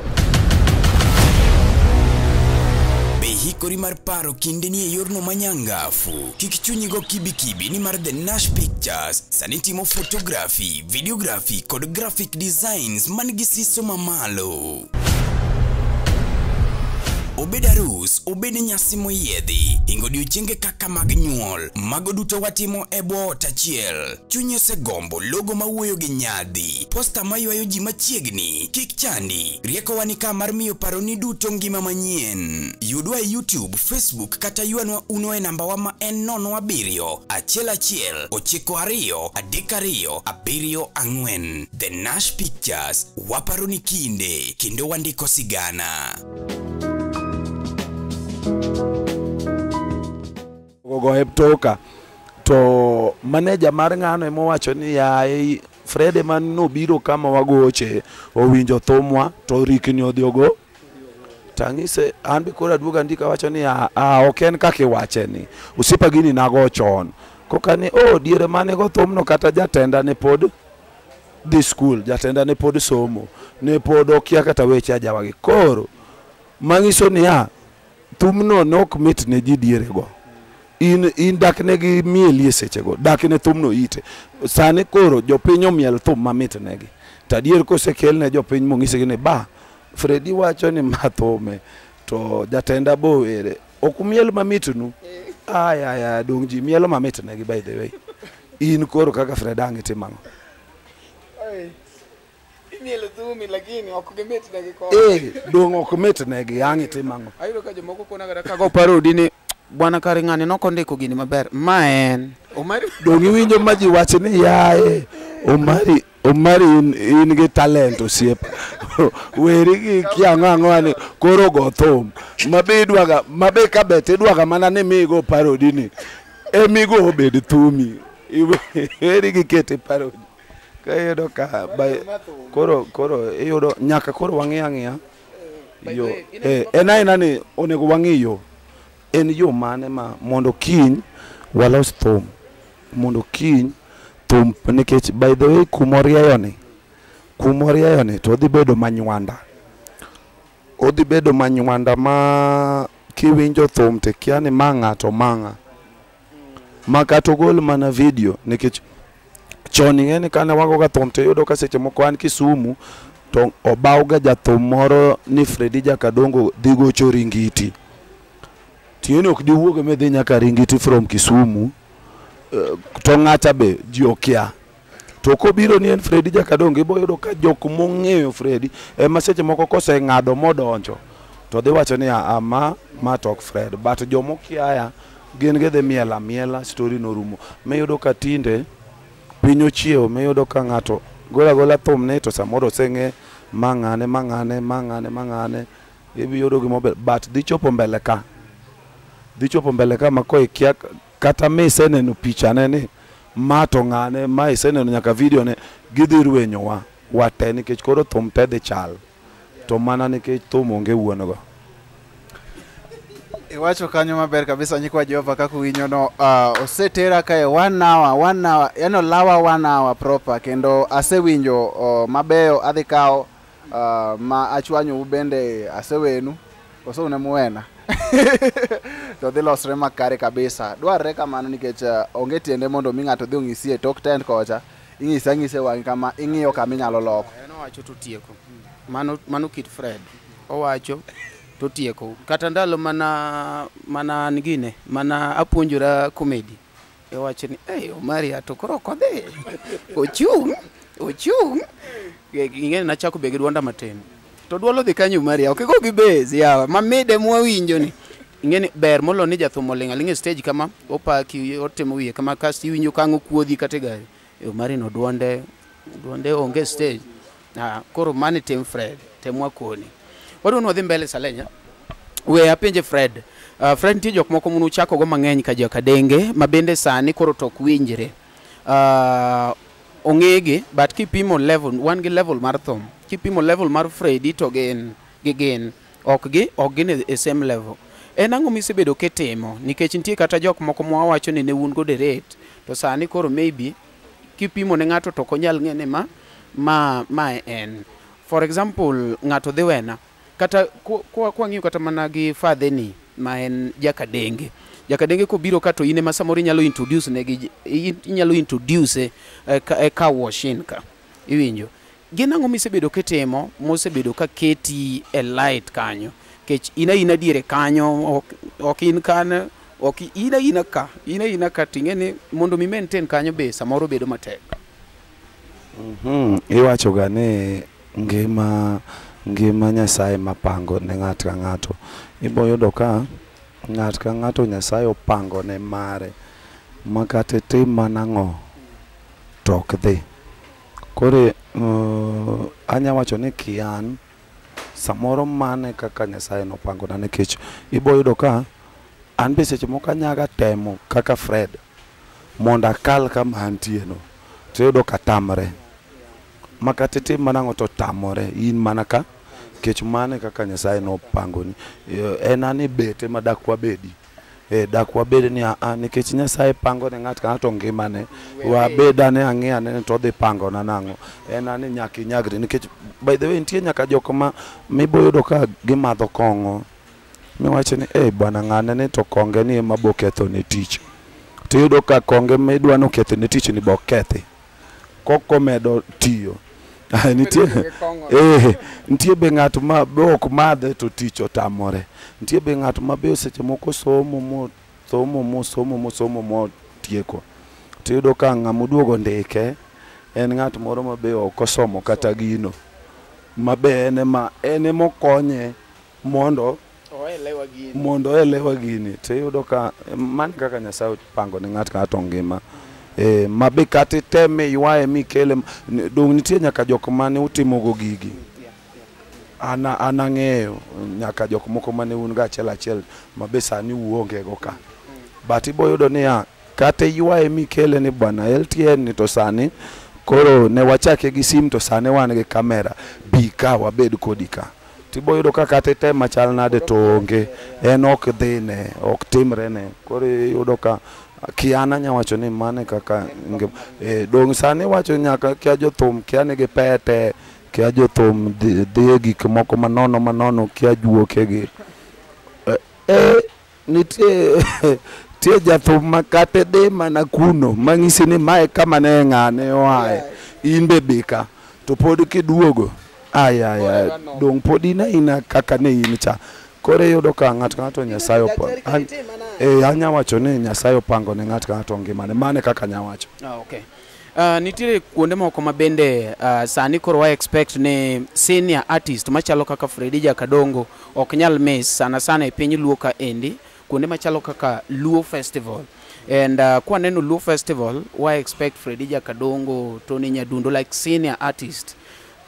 Be hikori mar paro kindeni e yorno manyangafu? Kik chunyi go kibikibi nimar The Nash Pictures sani timo photography, videography kod graphic designs man gi siso mamalo. Obed arus, obed nyasi moyiedhi, hingo odiochienge kaka mag nyuol, mago duto watimo e bwo ot achiel. Chunyi osegombo logo mawuoyo gi nyadhi, posta maywayo ji machiegni, kik chandi, riekowa ni ka mar miyo paroni duto ngima manyien. Yudwa e YouTube, Facebook kata ywanwa uno e nambawa ma en 07 11 92 32 74. The Nash Pictures, waparo ni kinde, kendo wandiko sigana. Go e toka to maneja mar ng'ano emowacho ni yaye Fred ema nobiro kama wagoche owinjo thumwa to rikni odhi ogo tang'ise an be koro aduogo andika wacho ni a ok en kaka iwache ni osiepa gini nago chon koka ni o diere mane go thumno kata jatenda ne pod dhi skul jatenda ne pod somo ne pod okia kata weche ajawagi koro mang'iso niya thumno ne ok mit ne ji diere go in dak negi mielie sechego dak ne thumno ite sani koro jopiny omiel thum mamit negi to adier kosekel ne jopiny mong'isegi ni ba Fredi wacho ni ma thume to jatenda bo were ok umiel mamitnu aya dong ji mielo mamit negi by the way in koro kaka Fred ang' itimo ang'o Imielo thumi lakini ok gimit negi koro dong ok mit negi ang' itimo ang'o Ayudo ka jomoko kona kata kago parodi ni bwana kare ng'ani nokondiko gini maber ma en Omari dong iwinjo ma ji wach ni yaye Omari Omari in gi talent osiepa weri gi kia ang'o ang'o ni koro go thum mabe idwaga mabe kabet idwaga mana ni migo parodi ni emigo obed thumi weri gi kete parodi ka iyudo ka koro koro iyudo nyaka koro wang'i ang'iya yo en aina ni onego wang'i yo en yo mane ma mondo kiny walos thum mondo kiny thum nikech by the way kumorieyo ni to odhi bedo manywanda odhi bedo manywanda ma kiwinjo thum te kia ni ma ng'ato mang'a ma kata ogol mana video nikech chon ing'e ni kane wagoga thum to iyudo ka seche moko an Kisumu to obawga jathum moro ni Fredi Jakadongo dhi gocho Ringiti tieni ok diwuog midhi nyaka Ringiti from Kisumu to ng'acha be ji okia to kobiro ni en Fredi Jakadongo ibo yudo ka jok mong'eyo Fredi ema seche moko koseng'ado modonjo to dhi wacho ni ama ma to ok Fred but jomokiaya gin gidhi miel amiela story norumo miyudo ka tinde piny ochiewo miyudo ka ng'ato gola gola thum ni to samoro oseng'e ma ng'ane ma ng'ane ma ng'ane ma ng'ane ibi yudo gimober but dhi chopo mbele ka ma koikia kata miseneno pichane ni ma to ng'ane ma iseneno nyaka video ne gidhi rwenyowa wate nikech koro thum te dhi chal to mana nikech thum onge wuon go. Iwacho kanyo maber kabisa nyikwa Jehova kaka uwinjo no osetera kae 1 hour 1 hour yani olawa 1 hour proper kendo asewinjo mabeyo adhi kawo ma achwanyou bende asewenu koso une muwena to dhi losre makare kabisa dwarre kamano nikech onge tiende mondo mi ng'ato dhi ong'isi e tok tent kocha ing'ise ang'ise wang'i kama ing'iyo kama inyalo loko. En owacho to tieko mano kit Fred owacho to tieko kata ndalo mana an gine mana apuonjora comedy iwacho ni hey, Omari to koro ok odhi ochung' ing'eni nachako be gi duonda matin To duol odhi kanyo Maria, ok igo gi bass yawa, mamide mwawinjo ni. Ing'eni ber molo ni jathum oling' aling'a e stage kama, opaki, otimo wiye kama, kasto iwinjo ka ang' okuodhi kata e gari. E Omari no duonde, duonde onge e stage. Ah, koro mano tim Fred, tem wakoni. Wadwa ni wadhi mbele Salenya. We apenje Fred. Fred nitie jok moko munuchako go mang'eny ka jakadenge ma bende sani koro tok winjre. Ong'egi but kipimo level wan gi level mar thum. Kipimo level mar Freddy to gin gi gin ok gi ok gin e same level. En ang'o misebedo kitimo nikech nitie kata jok moko mwawacho ni ne un go direct to sani koro maybe kipimo ne ng'ato to ok onyal ng'e ni ma ma ma en. For example ng'ato dhi wena kata kwang'iyo kata mana gi fadheni ma en jakadenge. Jakadenge kobiro ka to in ema samoro inyalo introduce ne gi inyalo introduce e car wash-in ka. Iwinjo. Gin ang'o misebedo kitimo mosebedo ka keti e light kanyo? Kech in aina diere kanyo ok in kan ok in aina ka in aina ka ting'e ni mondo mi maintain kanyo be samoro bedo matek. Iwacho ga ni ngima ngima Nyasaye mapango ne ng'ato ka ng'ato. Ibo yudo ka ng'ato ka ng'ato Nyasaye opango ne mare ma kata itim mana ang'o to ok dhi. Koro anya wacho ni kian samoro mane kaka Nyasaye nopangona nikech ibo yudo ka an be seche moko anyaga temo kaka Fred mondo akal kama antie no tiyudo ka tamre ma kata itim mana ang'o to tamore in mana ka nikech mano e kaka Nyasaye nopangoni. En ani bet ema dak wabedi. Dak wabed ni aa nikech Nyasaye pango ne ng'ato ka ng'ato ngimane wabed ane ang'i ane to odhi pangona nang'o. En ani nyaka inyagri nikech by the way nitie nyaka jok ma mibo yudo ka gimadho kong'o miwach ni eh bwana ng'ane ni to konge ni ema bo ketho ne tich. Tiyudo ka konge midwa noketho ne tich ni bo kethi. Kokomedo tiyo. Nitie nitie be ng'at ma be ok madhe to tich otamore. Nitie be ng'at ma be seche moko somo mo somo mo somo mo somo mo tieko. Tiyudo ka ng'ama oduogo ndike en ng'at moro ma be ok osomo kata gino. Ma be en ema en emokonye mondo Oelewa gini. mondo oelewa gini. Tiyudo ka mano kaka Nyasaye opango ne ng'ato ka ng'ato ngima. Ma be kata iteme iywaye mikele dong nitie nyaka jok mane utimogo gigi. An ang'eyo nyaka jok moko mane un go achiel achiel ma be sani uonge go ka. But ibo yudo niya kata iywaye mikele ni bwana LTN ni to sani koro ne wachake gi sim to sani wan gi kamera bi ka wabed kodi ka. Tibo yudo ka kata item machal nade to onge en ok dhine ok timre ne. Koro iyudo ka kian anya wacho ni mane kaka dong sani wacho nyaka kia jothum kia nigi pete kia jothum dhi e gik moko manono manono kia juoke gi. Nitie tie jathum ma kata dhi mana kuno mang'isi ni mae kama ne ng'ane oaye in be bika to pod kiduogo aya dong pod in aina kaka ne in cha. Koro iyudo ka ng'ato ka ng'ato Nyasaye anya wacho ni Nyasaye opango ne ng'ato ka ng'ato ngimane mane kaka anya wacho. Okay. Nitiere kuonde moko ma bende sani koro wa expect ni senior artist machalo kaka Freddy Jakadongo ok nyal miss sana sana e piny Luo ka endi kuonde machalo kaka Luo Festival. And kwa neno Luo Festival wa expect Freddy Jakadongo, Tony Nyadundo like senior artist.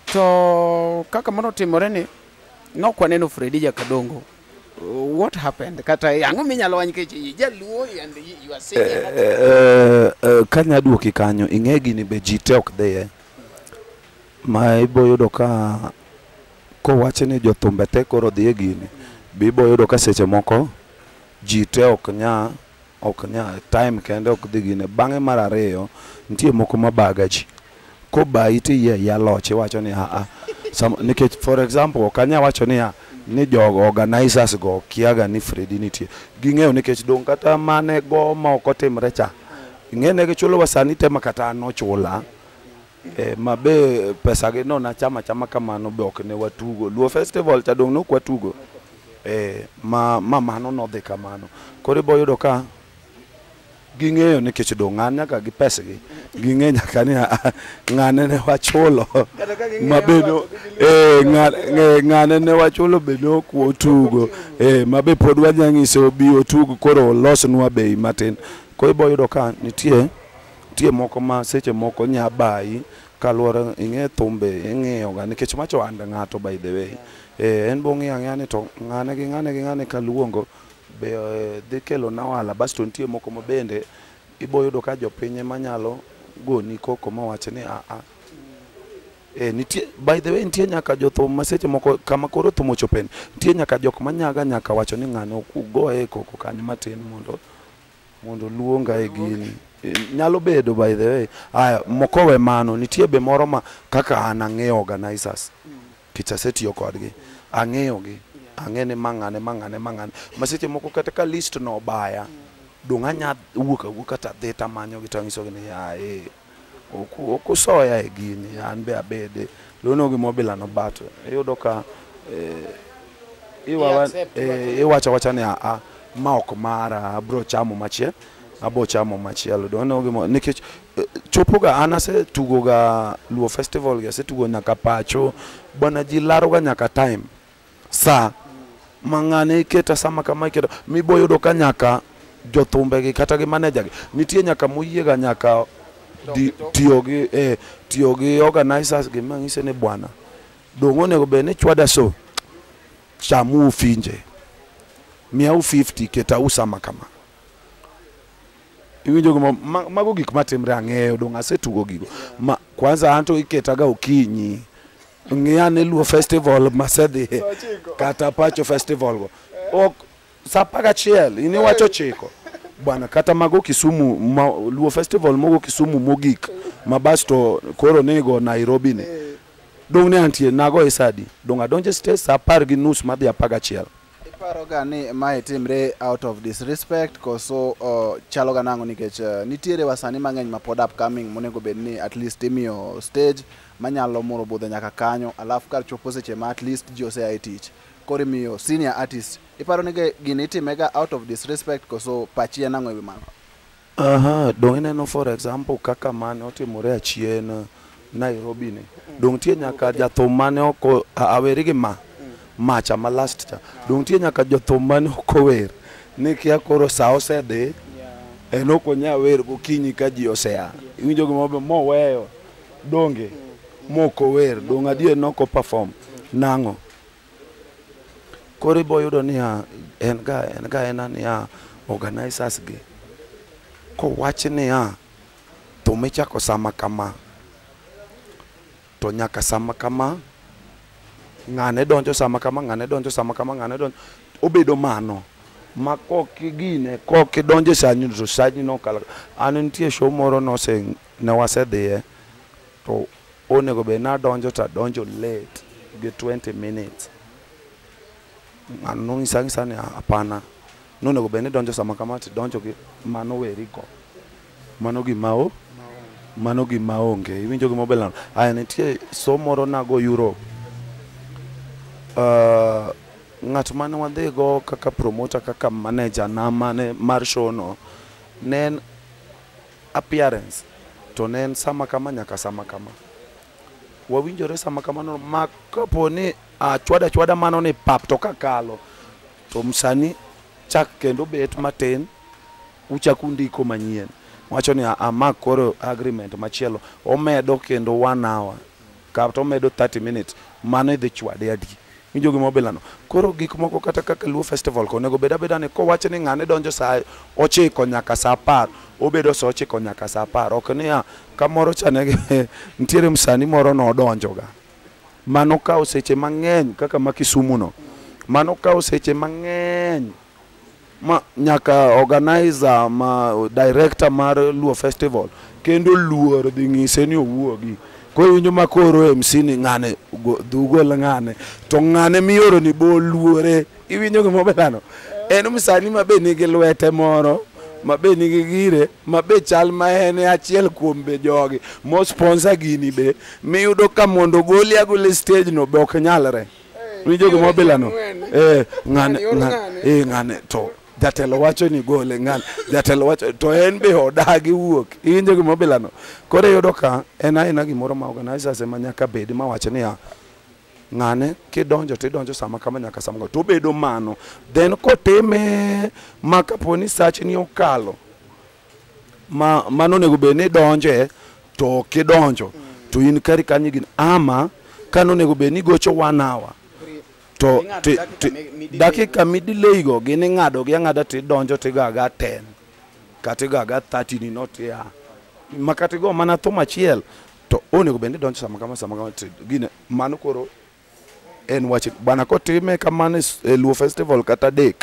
To kaka mano timore ni nok waneno Freddy Jakadongo. What happened? Kata ang'o minyalo wach nikech jaluo and you are senior. Kanya duoki kanyo ing'e gini be ji te ok dhiye. Ma ibo yudo ka kowach ni jothumbe te koro dhi e gini be ibo yudo ka seche moko ji te ok nya time kende ok dhi gine. Bang'e mar ariyo nitie moko mabaga ji. Kobayi tiyie ya loch iwacho ni aa nikech for example ok anya wacho niya ni jogo organizers go kiaga ni Freddy nitie. Ging'eyo nikech dong kata mane go ma ok otimre cha. Ing'e ne gichulo wasani te ma kata an nochula. Ma be pesa gi no nachama chama kamano be ok ne watugo. Luo Festival cha dong nok watugo. Ma mano nodhi kamano. Koro ibo yudo ka Ging'eyo nikech dong' an nyaka gi pesgi. Ging'e nyaka ni ng'ane ne wachulo. Ma be no ng'ane ne wachulo be ne ok otugo. Ma be pod wanya ng'ise obi otug koro olosnwa bei matin. Koro ibo yudo ka nitie moko ma seche moko nya bayi kaluwore ing'e thumbe ing'iyo ga nikech macho and ng'ato by the way. En bo ng'iyo ang'iya ni to ng'ane gi ng'ane gi ng'ane kaluongo be dhi kelo na ohala. Basto nitie moko ma bende ibo yudo ka jopiny ema nyalo goni koko mawach ni a a. Nitie by the way nitie nyaka jothum ma seche moko kama koro thum ochopen nitie nyaka jok manyaga nyaka wacho ni ng'ane ok ugoye koko kanyo matin mondo luonga e gini. Nyalo bedo by the way. Aya moko we mano nitie be moro ma kaka an ang'eyo organizers. Kech asetiyo kodgi. Ang'eyo gi. Ang'e ni mang'ane mang'ane mang'ane. Ma seche moko kata ka list no obaya dong' anya wuok awuoka to adhi tamanyo gi tang'isogi ni yaye ok usoya e gini an be abede. Luno gi mobila no but iyudo ka iwacho awacha ni a ma ok mara abro chamo machielo abo chamo machielo. Doneno gimo nikech chopo ga an asetugo ga Luo Festival gi asetugo nyaka pacho bwana ji laro ga nyaka time sa ma ng'ane iketa sama kama iketa mibo yudo ka nyaka jothumbe gi kata gi manager gi nitie nyaka moyiega nyaka tiyo gi organizers gi mang'ise ni bwana dong' onego bed ni chwada so chamu finje miau 50 keta usama kama. Iwinjo gima mago gik matimre ang'eyo dong' asetugo gigo. Ma kwanza anto iketaga okinyi. Ng'iya ne Luo Festival masedhi kata Pacho Festival go. Ok saa 11 in iwacho 9. Bwana kata mago Kisumu Luo Festival mogo Kisumu mogik ma basto koro nego Nairobi ne. Dong' ne antie nago e sadi. Dong' adonje stage saa 10:30 madhi 11. Iparo ga ni mae timre out of disrespect koso chalo ga nang'o nikech nitiere wasanii mang'eny ma pod upcoming monego bed ni at least imiyo stage manyalo moro budho nyaka kanyo alafu kar chopo seche ma at least ji osea e tich koro imiyo senior artist. Iparo ni gini itime ga out of disrespect koso pachi en ang'o ewi mano? Aha, dong' ineno for example kaka mane otimore achien Nairobi ni. Dong' nitie nyaka jathum mane ok aweri gi ma macha ma last cha. Dong' nitie nyaka jothum mane ok ower ni kia koro sa osedhi en ok onyal wer gokinyi ka ji osea. Iwinjo gima moweyo donge mok ower dong' adier nok o perform nang'o. Koro ibo yudo niya en ga ena niya organizers gi kowach niya thum ichako sama kama to nyaka sama kama ng'ane donjo sama kama ng'ane donjo sama kama ng'ane donjo obedo mano ma kokigine kokidonjo sani to sani nokalo. An nitie show moro ne wasedhiye to onego bed nadonjo to adonjo late gi 20 minutes. Ng'ano nong'isa ang'isa ni hapana nonego bed ni donjo sama kama to idonjo gi mano weri go. Mano gima onge. Iwinjo gima obelano. Aya nitie show moro nago Europe. Ng'at mane wadhi go kaka promoter kaka manager na mane mar show no ne en appearance to ne en sama kama nyaka sama kama. Wawinjore sama kama no ma kapo ni achwada chwada mano ni pap to kakalo to msanii chak kendo bet matin uchak undiko manyien. Wacho ni ama koro agreement machielo omedo kendo 1 hour kata omedo 30 minutes mano idhi chwade adi. Winjo gima obelano. Koro gik moko kata kaka Luo Festival ko onego bed abeda ni kowach ni ng'ane donjo saa 9 nyaka saa 10 obedo saa 9 nyaka saa 10. Ok niya kamoro cha ne nitiere msanii moro nodonjo ga. Mano kawo seche mang'eny kaka ma Kisumu no. Mano kawo seche mang'eny ma nyaka organizer ma director mar Luo Festival kendo luor dhi ng'ise ni owuogi. Koro iwinjo ma koro MC ni ng'ane dhugol ng'ane to ng'ane mioro ni bo luore. Iwinjo gima obelano. En msanii ma be nigi lwete moro ma be nigi gire ma be chal ma en achiel kuom be jogi mo sponsor gini be miyudo ka mondo goli agola e stage no be ok nyalre. Iwinjo gima obelano. Ng'ane ng'ane to Jatelo wacho ni gole ng'ani, jatelo wacho to en be odagi wuok. Iwinjo gima obilano? Koro iyudo ka en aena gimoro ma organizers ema nyaka bedi mawach niya, ng'ane kidonjo tidonjo sama kama nyaka sama kama. To obedo mano. Then kotime ma kapo ni sachni okalo ma mano onego bed ni idonje to ok idonjo to in kari kanyo gin ama kano onego bed ni igocho 1 hour to dakika midelay go gin ing'ado gi ang'ada tidonjo tigaga 10 kata igaga 30 ni not ya makati go mana thum achiel to onego bed ni idonjo sama kama gine mano koro en wach bwana kotime kamano e Luo Festival kata 3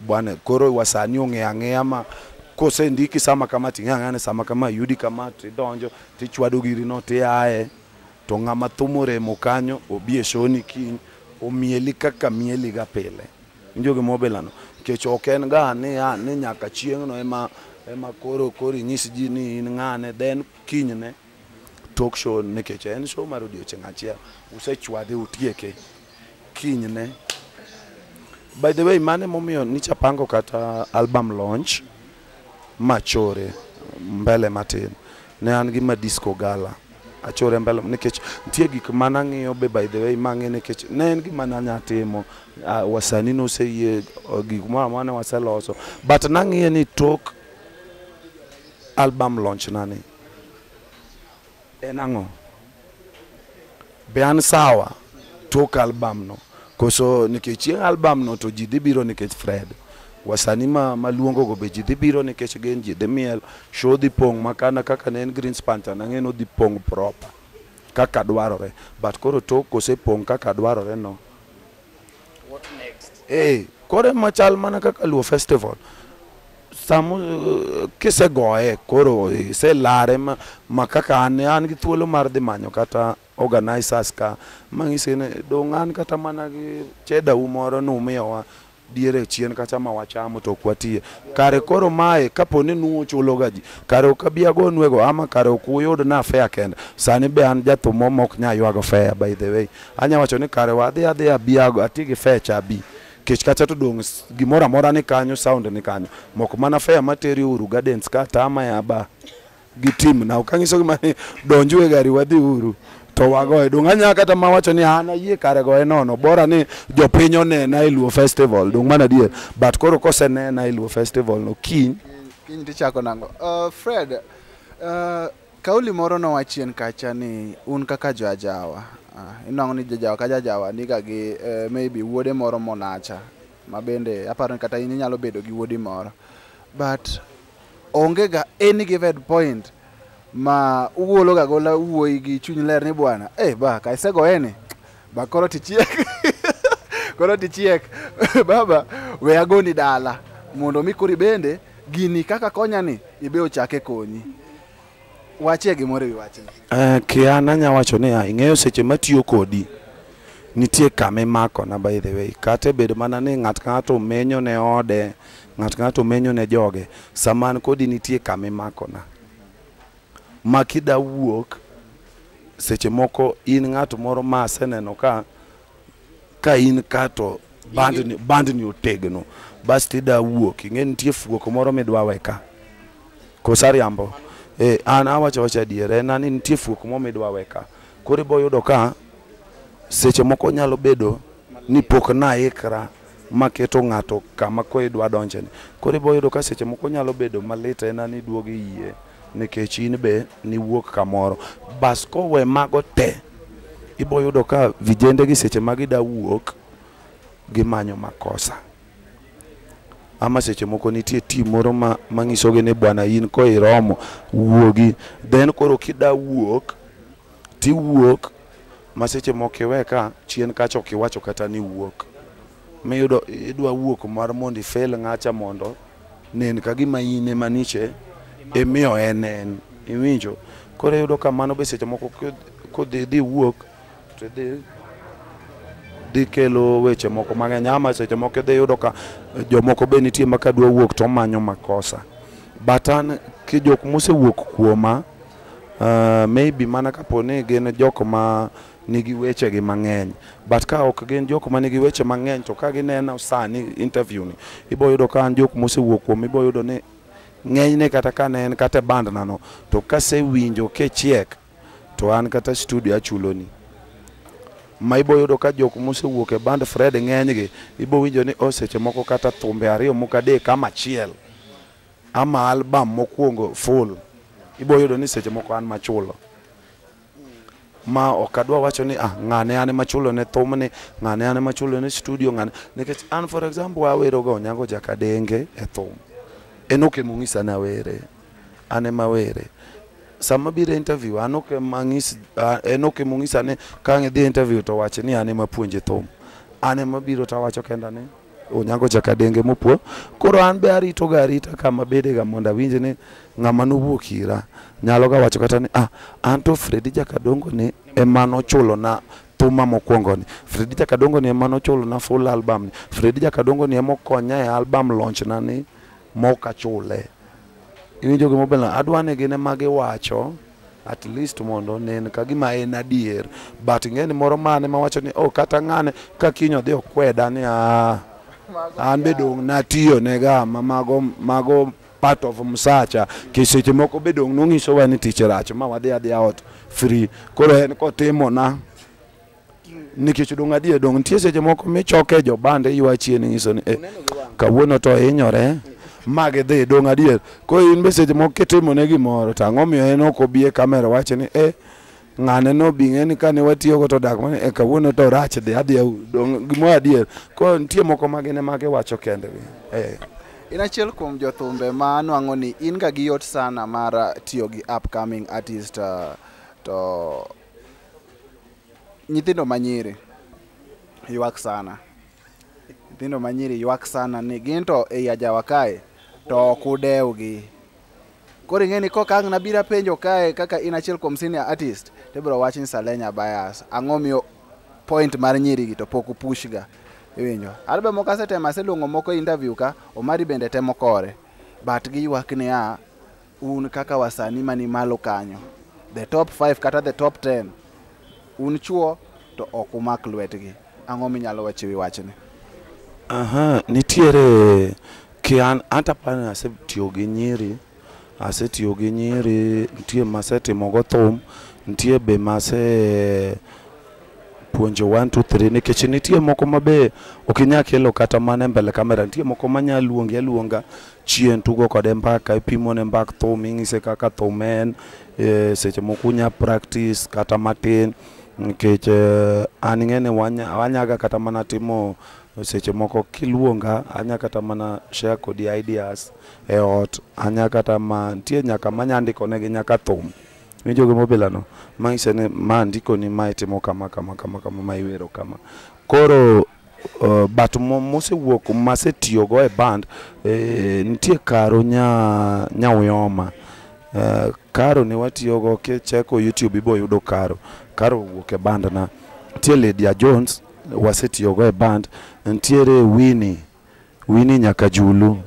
bwana koro wasani ong'e ang'eya ma kosendiki sama kama ting'e ang'eya ni sama kama yudi kama tidonjo tichwado giri no tiaye to ng'ama thum oremo kanyo obi e shoni kiny omieli kaka mieli ga pile. Winjo gima obilano? Nikech ok en ga ni nyaka chieng'no ema koro inyis ji ni in ng'ane then kinyne talk show nikech en show mar odiochieng' achiel usechwade utieke kinyne. By the way, mane momiyo nichapango kata album launch machore mbele matin ne an gi Madisco Gala achore mbele nikech nitie gik manang'iyo be by the way mang'e nikech ne en gima nanya timo wasanii noseyie gik moro amora ne waseloso but nang'iye ni tok album launch nani en ang'o be an sawa tok album no koso nikech chieng' album no to ji dhi biro nikech Fred wasanii maluongo go be ji dhi biro nikech gin ji dhi miel show dhi pong' makana kaka ne en Greenspan cha nang'e ni odhi pong' proper kaka dwarore but koro tok kosepong' kaka dwarore no what next? Koro machal mana kaka Luo Festival samo kisegoye koro iselare ma kaka an gi thuolo mar dhi manyo kata organizers ka mang'ise ni dong' an kata mana gi chedau moro numiyowa diere chien kacha ma wachamo to ok watiye kare koro mae kapo ni nuchulo ga ji kare ok abi agonwego ama kare ok uyud na fare kende sani be an jathum moro mok nya ywago fare by the way anya wacho ni kare wadhi adhi abi ati gi fare cha abi kech kacha to dong' gimoro amora ni kanyo sound ni kanyo mok mana fare materi Uhuru Gardens kata ama ya ba gi team na ok anyiso gima ni donju e gari wadhi Uhuru to wagoye dong' anya kata mawacho ni an ayie kare goye nono bora ni jopiny onena e Luo Festival dong' mana adier but koro kosenena e Luo Festival no kiny tichako nang'o? Fred, kauli moro nowachien kacha ni un kaka jo ajawa inwang'o ni jajawa ka jajawa niga gi maybe wuode moro monacha ma bende aparo ni kata in inyalo bedo gi wuodi moro but onge ga any given point ma ugolo ga gola wuoyi gi chuny ler ni bwana ba ka isegoye ni ba koro tichiek koro tichiek baba we agoni dala mondo mi koro ibende gini kaka konya ni ibe ochake konyi. Wachie gimoro ewi wachni. Kia anya wacho ni ing'eyo seche matiyo kodi nitie kama imako na by the way kata bed mana ni ng'at ka ng'ato menyo ne ode ng'at ka ng'ato menyo ne joge sama an kodi nitie kama imako na ma kida wuok seche moko in ng'at moro ma aseneno ka in kato bandni otegno bas tida wuok ing'e nitie fuok moro midwa we ka koso ariambo an awacho wacho adier en ni nitie fuok moro midwa we ka koro ibo yudo ka seche moko nyalo bedo ni pok naikra maketo ng'ato kama ko idwa donjene koro ibo yudo ka seche moko nyalo bedo malit en ni duogo yie nikech in be niwuok kamoro bas kowe mago te ibo yudo ka vijende gi seche ma gida wuok gimanyo makosa ama seche moko nitie team moro manyisogi ni bwana in ko iromo wuogi then koro kida wuok tiwuok ma seche moko iwe ka chien kacha ok iwacho kata ni wuok miyudo idwa wuok mar mondo ifel ng'acha mondo nen ka gima in ema niche imiyo en iwinjo koro iyudo ka mano be seche moko kodhi dhi wuok to dhi kelo weche moko mang'eny ama seche moko idhi yudo ka jomoko be nitie ma kadwa wuok to manyo makosa but an ki jok mosewuok kuoma maybe mana kapo ni gin jok ma nigi weche gi mang'eny. But ka ok gin jok ma nigi weche mang'eny to ka gineno sani interview ni, ibo yudo ka an jok mosewuok kuom ibo yudo ni ng'enyne kata ka ne en kata e band na no to kasewinjo kechiek to an kata studio achuloni. Ma ibo yudo ka jok mosewuok e band Fred ng'enygi ibo winjo ni o seche moko kata thumbe ariyo moko adek ama achiel ama album mokwongo full ibo yudo ni seche moko an machulo. Ma ok adwa wacho ni ah ng'ane an ema chulo ne thumni, ng'ane an ema chulo ne studio ng'ane, nikech an for example awero ga Onyango Jakadenge e thum. En ok emong'isa ni awere, an ema awere. Sama biro e interview an ok ema ang'is, en ok emong'isa ni ka ang' idhi e interview to wach ni an ema apuonje thum. An ema biro tawacho kenda ni Onyango Jakadenge mopuo. Koro an be arito ga arita kama bede ga mondo awinj ni ng'ama nowuok ira nyalo ga wacho kata ni ah an to Fredi Jakadongo ni ema nochulo na thuma mokwongo ni. Fredi Jakadongo ni ema nochulo na full album ni. Fredi Jakadongo ni ema okonya e album launch na ni mok achule. Iwinjo gima obela adwa ni gin ema giwacho at least mondo onen ka gima en adier but ing'e ni moro mane mawacho ni oh kata ng'ane ka kiny odhi okweda ni ah an be dong' natiyo ne ga ma mago mago part of msacha ke seche moko be dong' nong'isowa ni tich rach ma wadhi adhiya ot free koro en kotimo na nikech dong' adier dong' nitie seche moko michoke jo band iywa chien ing'iso ni eh, kawuono to hinyore ma gidhi dong' adier koro in be seche moko kitimo ne gimoro to ang'o miyo en ok obi e kamera wacho ni eh ng'ane nobi ng'e ni kane watiyogo to dak mane eh, kawuono to rach dhi adhiya dong' gimoro adier koro nitie moko ma gin ema giwacho kendgi eh. In achiel kuom jothumbe ma nwang'o ni in ga gi yot sana mar tiyo gi upcoming artist to nyithindo manyiri ywak sana. Nyithindo manyiri ywak sana ni gin to ei ajawa kae to ok udewgi. Koro ing'e ni kok ang' nabiro apenjo kae kaka in achiel kuom senior artist tibiro wach ni Salenya bias. Ang'o miyo point mar nyiri gi to pok upush ga. Iwinjo? An be moko asetemo aseluongo moko e interview ka, Omari bende temo kore. But giywak niya, un kaka wasanii mani malo kanyo, the top 5 kata the top 10, un chuo to ok umak lwetgi. Ang'o minyalo wacho ewi wachni? Aha, nitiere ki an anta apani asetiyo gi nyiri, asetiyo gi nyiri, nitie masetimo go thum, nitie be mase puonjo 1 2 3 nikech nitie moko ma be ok inyal kelo kata mana e mbele kamera, nitie moko manya luongi aluonga chien tugo kode mbaka, ipimo ne mbak thum, ing'ise kaka thum en, seche moko unya practice kata matin nikech an ing'e ni wanyaga kata mana timo seche moko kiluonga anya kata mana share kodi ideas e ot, anya kata ma nitie nyaka manya ndiko negi nyaka thum. Iwinjo gima obila no? Mang'ise ni ma andikoni ma itimo kama kama kama kama ma iwero kama. Koro but mosewuok masetiyogo e band nitie Karo nya Nyauyoma. Karo ne watiyogo kicheko YouTube ibo yudo Karo. Karo owuok e band na. Nitie Lydia Jones wasetiyogo e band. Nitiere Winnie, Winnie nyaka Julu.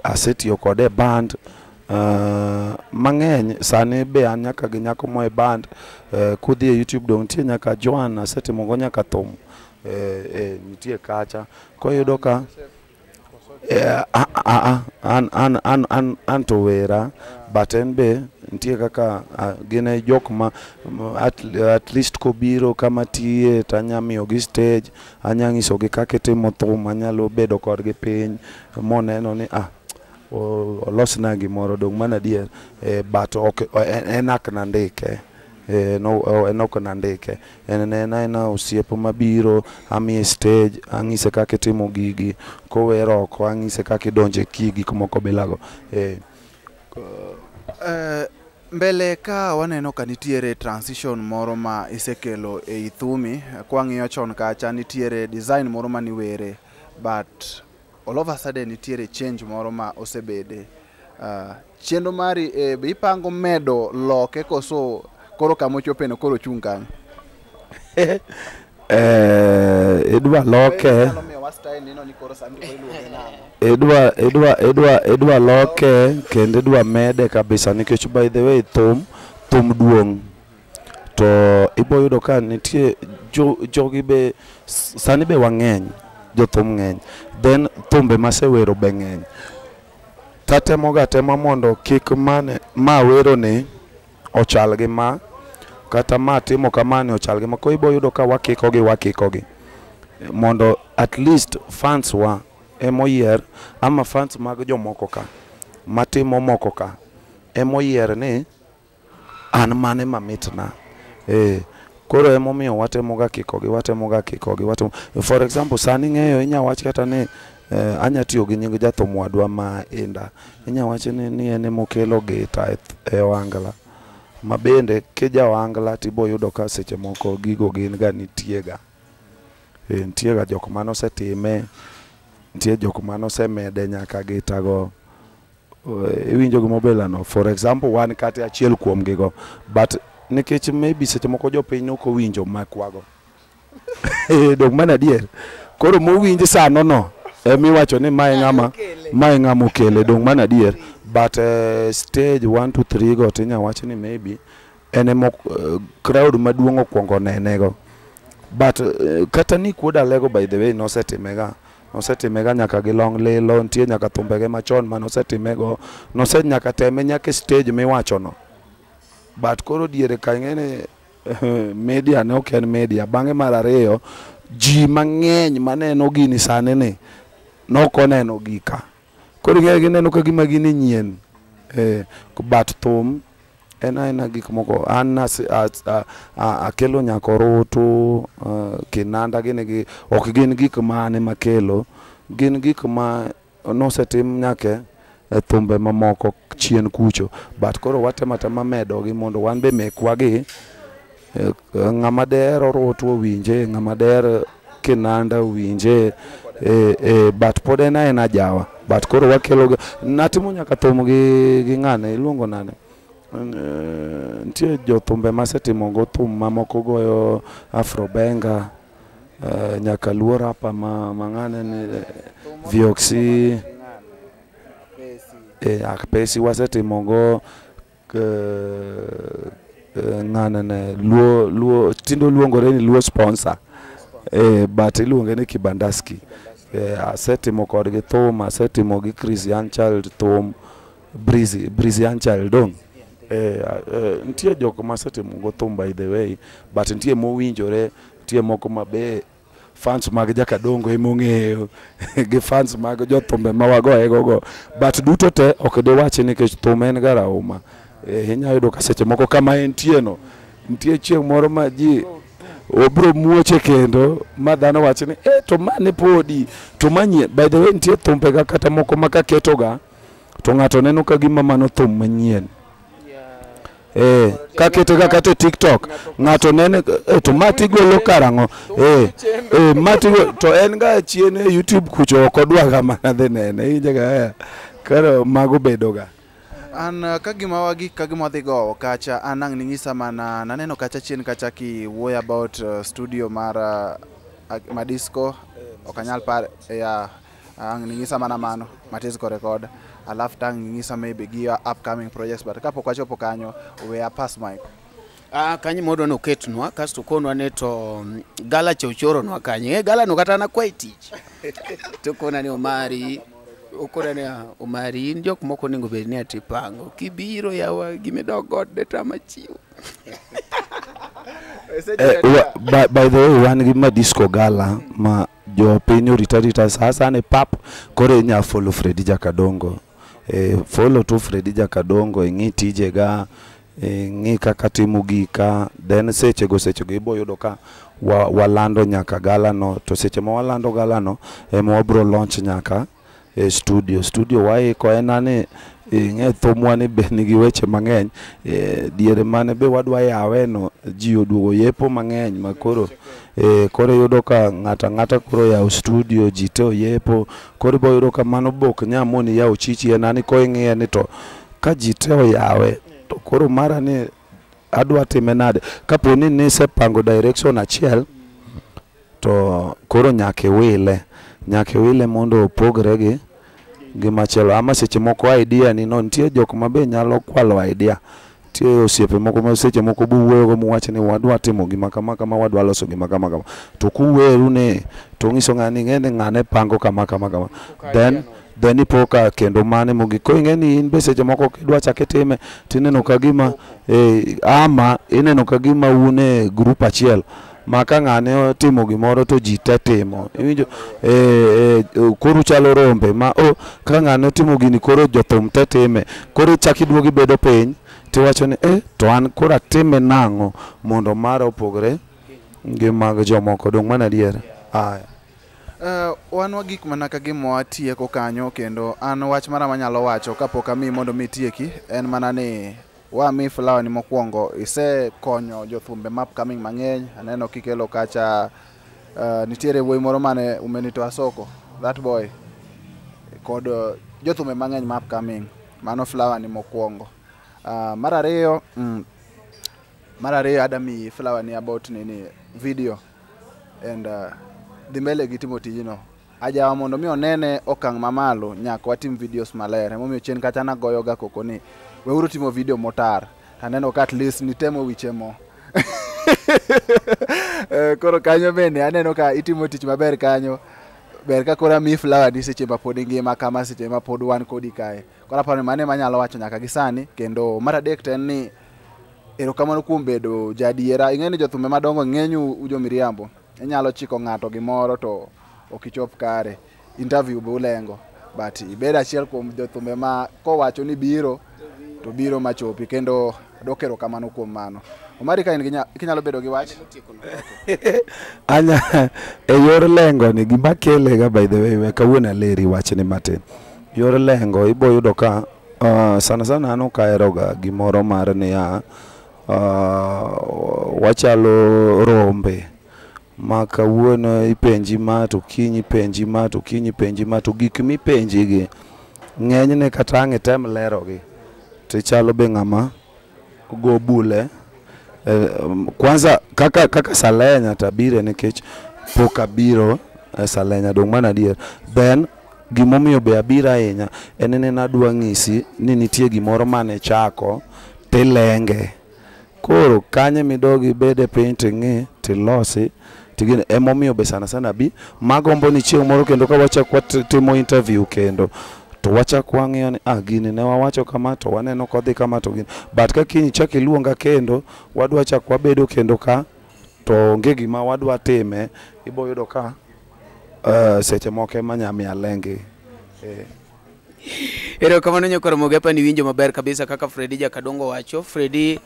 Asetiyo kode e band. Mang'eny sani be an nyaka gi nyako mo e band. Kudhi e YouTube dong nitie nyaka Joan asetimo go nyaka thum. Nitie kacha. Koro iyudo ka an to wera but en be nitie kaka gin e jok ma at least kobiro kama tiye to anya miyogi stage, anya ng'isogi kaka itimo thum, anyalo bedo kodgi piny moneno ni ah olosna gimoro dong' mano adier but ok en ok nandike. En ok nandike. En aena osiep mabiro amiye stage, ang'ise kaka itimo gigi, kower oko ang'ise kaka idonje key gik moko bilago. Mbele ka waneno ka nitiere transition moro ma isekelo ei thumi, kwang'iyo chon kacha nitiere design moro maniwere, but all of a sudden nitiere change moro ma osebede. Chenro mari be ipango medo loke koso koro kama ochope no koro chung' kanyo? Idwa loke, idwa loke kendo idwa mede kabisa nikech by the way thum duong'. To ibo yudo ka nitie jogi be sani be wang'eny, jothum ng'eny, then thumbe masewero be ng'eny. Tatemoga tema mondo kik mane ma wero ni ochal gi ma, kata ma timo kamani ochal gi ma. Koro ibo yudo ka wakikogi mondo at least fans wa emoyier, ama fans mag jomoko ka matimo moko ka emoyier ni an mane mamitna. Koro emomiyo watemoga kikogi, watemo. For example, sani ng'eyo inya wach kata ni anya tiyo gi nying jathum wadwa ma Inda. Inya wach ni en emokelo gita e ohangla. Ma bende kija ohangla tibo yudo ka seche moko gigo gin ga nitiega. Nitiega jok manosetime, nitie jok manosemede nyaka gita go. Iwinjo gima no. For example, wan kata achiel kuom gigo. But nikech maybe seche moko jopiny ok owinjo makwago. Dong mana adier. Koro mowinj sano no emiwacho ni mae ng'ama okele, dong mana adier. But stage 1 2 3 go tinya wach ni maybe en emo crowd maduong' okuongo nenego. But kata ni kuoda lego by the way nosetimega. Nosetimega nyaka gi long lilo, nitie nyaka thumbege machon manosetimego. Nose nyaka teme nyaka stage miwacho no. But koro diere ka ing'eni media ne ok en media. Bang'e mar ariyo, ji mang'eny maneno gini sani ni nok oneno gika. Koro ing'e gineno ka gima gini nyien. But thum en aena gik moko. An akelo nyaka orutu, kinanda gini gi ok gin gik mane makelo, gin gik ma nosetim nyaka e thumbe mamoko chien kucho. But koro watemo atema medogi mondo wan be mekwa gi ng'ama der orutu owinje, ng'ama der kinanda owinje, but pod en aena jawa. But koro wakelo, natimo nyaka thum gi ng'ane iluongo nane. Nitie jothumbe masetimo go thum mamoko goyo Afrobenga, nyaka luo rapa ma ng'ane ni Vioxy, Akpesi wasetimo go ng'ane ne luo tindo luongore ni luo sponsor, but iluonge ni Kibandaski. Asetimo kodgi thum, asetimo gi Chris Young Child thum, Breezy Young Child dong. Nitie jok masetimo go thum by the way, but nitie mowinjore, nitie moko mabe fans mag Jakadongo emong'eyo gi fans mag jothumbe ma wagoye gogo. But duto te ok diwachi nikech thum en ga rauma. Inya yudo ka seche moko kama entie no, nitie chieng' moro ma ji obro muoche kendo ma dhano wacho ni to mane podi to manyien. By the way, nitie thumbe ga kata moko ma kaketoga to ng'ato neno ka gima mano thum manyien. Kaketega kata e TikTok ng'ato nene to ma tigolo karang'o, ma tigo to en ga chien e YouTube kucho ok odwa ga mana dhi nene. Iwinjo ga koro mago bedo ga. An ka gima wagi ka gima wadhi gowo kacha, an ang' ning'isa mana naneno kacha chien kacha kiwuoyo about studio mar Madisco, ok anyal pare ya, ang' ning'isa mana mano Matisco record, alafu tang' ning'isa maybe gi upcoming projects, but kapok wachopo kanyo we are pass mic. Kanyo modwa noketnwa kasto konwa ne to gala cha ochoronwa kanyo. Gala no kata nakwaye tich. To kona ni Omari, okona ni Omari in jok moko onego bed ni atipango. Kibiro yawa gimidok god tama chiwo. By the way, wan gi Madisco gala ma jopiny orita rita sasa ni pap koro inya follow Freddy Jakadongo. Follow to Freddy Jakadongo, ing'i tijega, ing'i kaka timo gika, then sechego ibo yudo ka walando nyaka gala no. To seche ma walando gala no ema wabro launch nyaka e studio. Studio waiko en ani ing'e thumwa ni be nigi weche mang'eny. Diere mane be wadwa yawe no ji oduogo yepo mang'eny ma koro koro yudo ka ng'ata ng'ata koro yawo studio ji te oyepo. Koro ibo yudo ka mano bok nyamoni yawo chichi en ani ko ing'iye ni to ka ji te oyawe to koro mara ni adwa time nade. Kapo ni nisepango direction achiel to koro nyaka iwile mondo opogre gi machielo. Ama seche moko idea ni no nitie jok ma be nyalo kwalo idea. Nitie osiepe moko ma seche moko buwuoyogo muwach ni wadwa timo gima kama kama, wadwa loso gima kama kama, to kuweru ni to ng'iso ng'ani ing'e ni ng'ane pango kama kama kama, then ipo ka kendo mane mogik. Koro ing'e ni in be seche moko kidwa chak itime tineno ka gima ama ineno ka gima un e group achiel ma ka ng'ane otimo gimoro to ji te timo, iwinjo? Koro uchalo rombe ma ka ng'ane otimo gini koro jothum te time. Koro ichak iduogo ibedo piny tiwacho ni to an koro atime nang'o mondo mara opogre gi mag jomoko. Dong' mano adier? Aya. Wan wagik mana ka gima watieko kanyo, kendo an wach mara manyalo wacho kapok amiyi mondo mi itieki en mana ni wami flower ni mokwongo. Isekonyo jothumbe ma upcoming mang'eny, aneno kikelo kacha, nitiere wuoyi moro mane umenito Asoko, that boy, kod jothumbe mang'eny ma upcoming. Mano flower ni mokwongo. Mar ariyo adamiyi flower ni about nini video and dhi mbele gi timo tijno. Ajawa mondo mi onene okang' mamalo, nyaka watim videos maler. Emomiyo chien kacha nagoyo ga koko ni weuru timo video motar, taneno ka at least nitemo wiche mo. Koro kanyo bende aneno ka itimo tich maber kanyo. Ber ka koro amiyi flower ni seche ma pod ingima kama, seche ma pod wan kodi kae. Koro aparo ni mano ema anyalo wacho nyaka gi sani. Kendo mar adek to en ni erokamano kuom bedo jaadiera. Ing'e ni jothumbe madongo ng'eny u jomiriambo. Inyalo chiko ng'ato gimoro to ok ichop kare. Interview be ulengo. But ibedo achiel kuom jothumbe ma kowacho ni biro to biro machopi, kendo adwoko erokamano kuom mano. Omari, ka in gi kinyalo bedo gi wach. Anya e yor lengo ni gima kele ga, by the way, we kawuono aleri wachni matin. Yor lengo ibo yudo ka sana sana an ok ahero ga gimoro mar niya, wachalo rombe ma kawuono ipenji ma to kiny ipenji ma to kiny ipenji ma to gik mipenji gi ng'enyne kata ang' item lerogi tichalo be ng'ama go bule. Kwanza kaka Salenya tabire nikech pok abiro e Salenya, dong' mano adier. Then gimomiyo be abiro ahinya en ni nadwa ng'isi ni nitie gimoro mane chako tilenge. Koro kanyo midog ibede piny ting'i tilosi tigine. Emomiyo be sana sana bi magombo ni chieng' moro kendo ka wachak watimo interview kendo to wachak wang'iyo ni gini ne wawacho kama to waneno kodhi kama to gini, but ka kiny ichak iluonga kendo wadwa chak wabedo kendo ka to onge gima wadwa time, ibo yudo ka seche moko ema nya miyo alengi. Erokamano nyakoro Mogepa, ni winjo maber kabisa kaka Freddy Jakadongo wacho. Freddy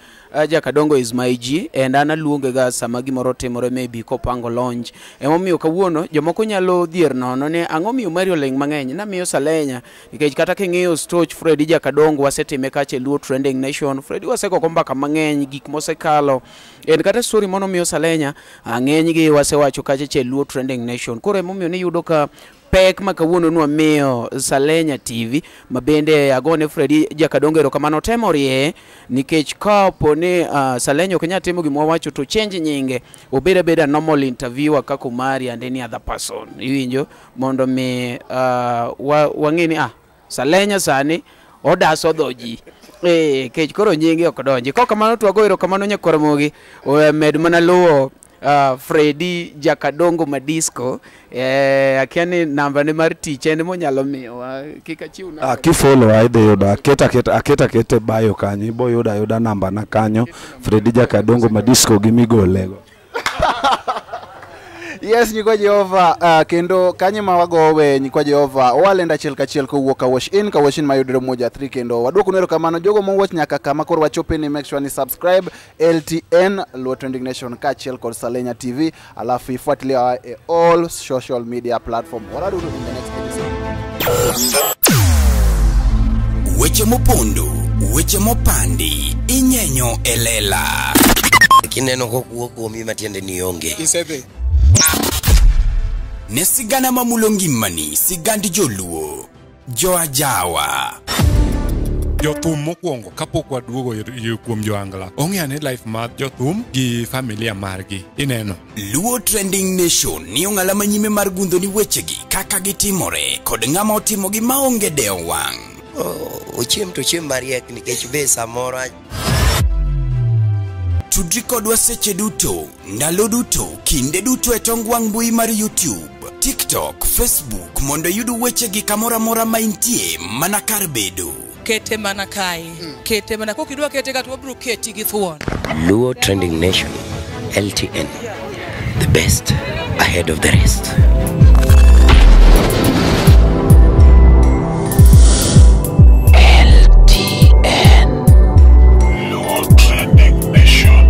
Jakadongo is my G and an aluonge ga sama gimoro timore, maybe kopango launch. Emomiyo kawuono jomoko nyalo dhier nono ni ang'o miyo Mario ling mang'eny namiyo Salenya, nikech kata king'iyo stoch Freddy Jakadongo wasetime kacha e Luo Trending Nation. Freddy wasego mbaka mang'eny, gik mosekalo en kata story monomiyo Salenya ng'eny gi wasewacho kacha e Luo Trending Nation. Koro emomiyo niyudo ka pek ma kawuono nwamiyo Salenya TV, ma bende agone Freddy Jakadongo erokamano temo rieye, nikech kapo ni Salenya ok nyal timo gima wawacho to change nyinge obed abeda normal interviewer kaka Omari and any other person, iwinjo, mondo mi wang'e ni Salenya sani odaso dho ji kech koro nyinge ok donji. Kok kamano to wago erokamano nyakwar Ramogi, med mana luwo Freddy Jakadongo Madisco. Akia ni namba ne mar tich en monyalo miyowa, kik achiw namba. Kifollow idhi yudo aketa aketa e bio kanyo, ibo yudo ayuda namba na kanyo, Freddy Jakadongo Madisco gi migolego. Yes, nyikwa Jehova, kendo kanyo ma wagowe nyikwa Jehova walendo achiel kachiel kowuok Kawosh In, Kawosh In mayudore Moja 3, kendo waduoko erokamano jogo mowuok nyaka kama koro wachope ni make sure ni subscribe LTN Luo Trending Nation kaachiel kod Salenya TV, alafu ifuatilia e all social media platform. Waradudu in the next episode. Weche mopondo, weche mopandi, inyenyo e lela. Kineno kokuo kuomi matiende ni onge. Isedhi. Ne sigana mamulo ngimani, sigand joluo, joajawa. Jothum mokwongo kapok waduogo kuom joangla ong'e ane life mar jothum gi familia margi ineno. Luo Trending Nation ni ong'ala manyime mar gundho ni wechegi kaka gitimore kod ng'ama otimogi maonge dewo wang'. Ochiem to ochiem mariek nikech be samoro Tudri kodwa seche duto, ndalo duto, kinde duto e tong wang' mbui mar YouTube, TikTok, Facebook mondo iyud wechegi kamoro amora ma intie mana kar bedo. Kete mana kae. Kete mana kokidwa kete ka to wabiro keti gi thuon. Luo Trending Nation, LTN, the best ahead of the rest. LTN. Luo Trending Nation.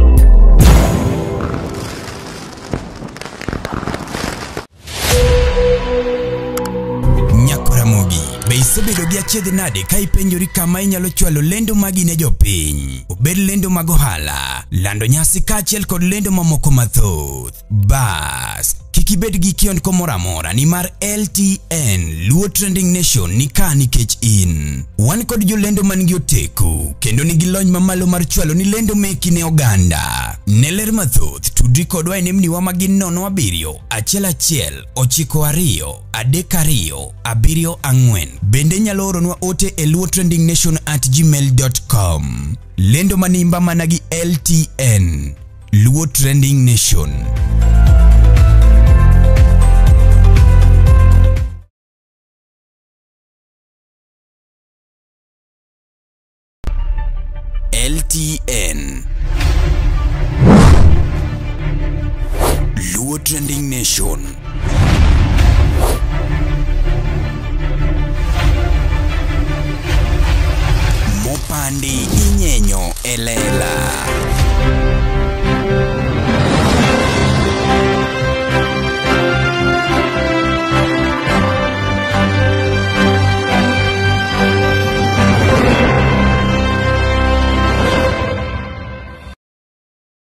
Nyakoramogi, be isebedo gi achiedh nade ka ipenjori kama inyalo chwalo lendo magi ne jopiny? Obed lendo mag ohala, lando nyasi kaachiel kod lendo mamoko mathoth. Bas, kik ibed gi kiondko moro amora nimar LTN Luo Trending Nation ni ka nikech in. Wan kod jolendo man gi oteku kendo nigi lony mamalo mar chwalo ni lendo meki ne oganda. Ne ler mathoth, tudri kodwa e nembniwa ma gin 07 11 92 32 74. Bende inyalo oronwa ote e luotrendingnation@gmail.com. Lendo manimba mana gi LTN Luo Trending Nation. LTN Luo Trending Nation.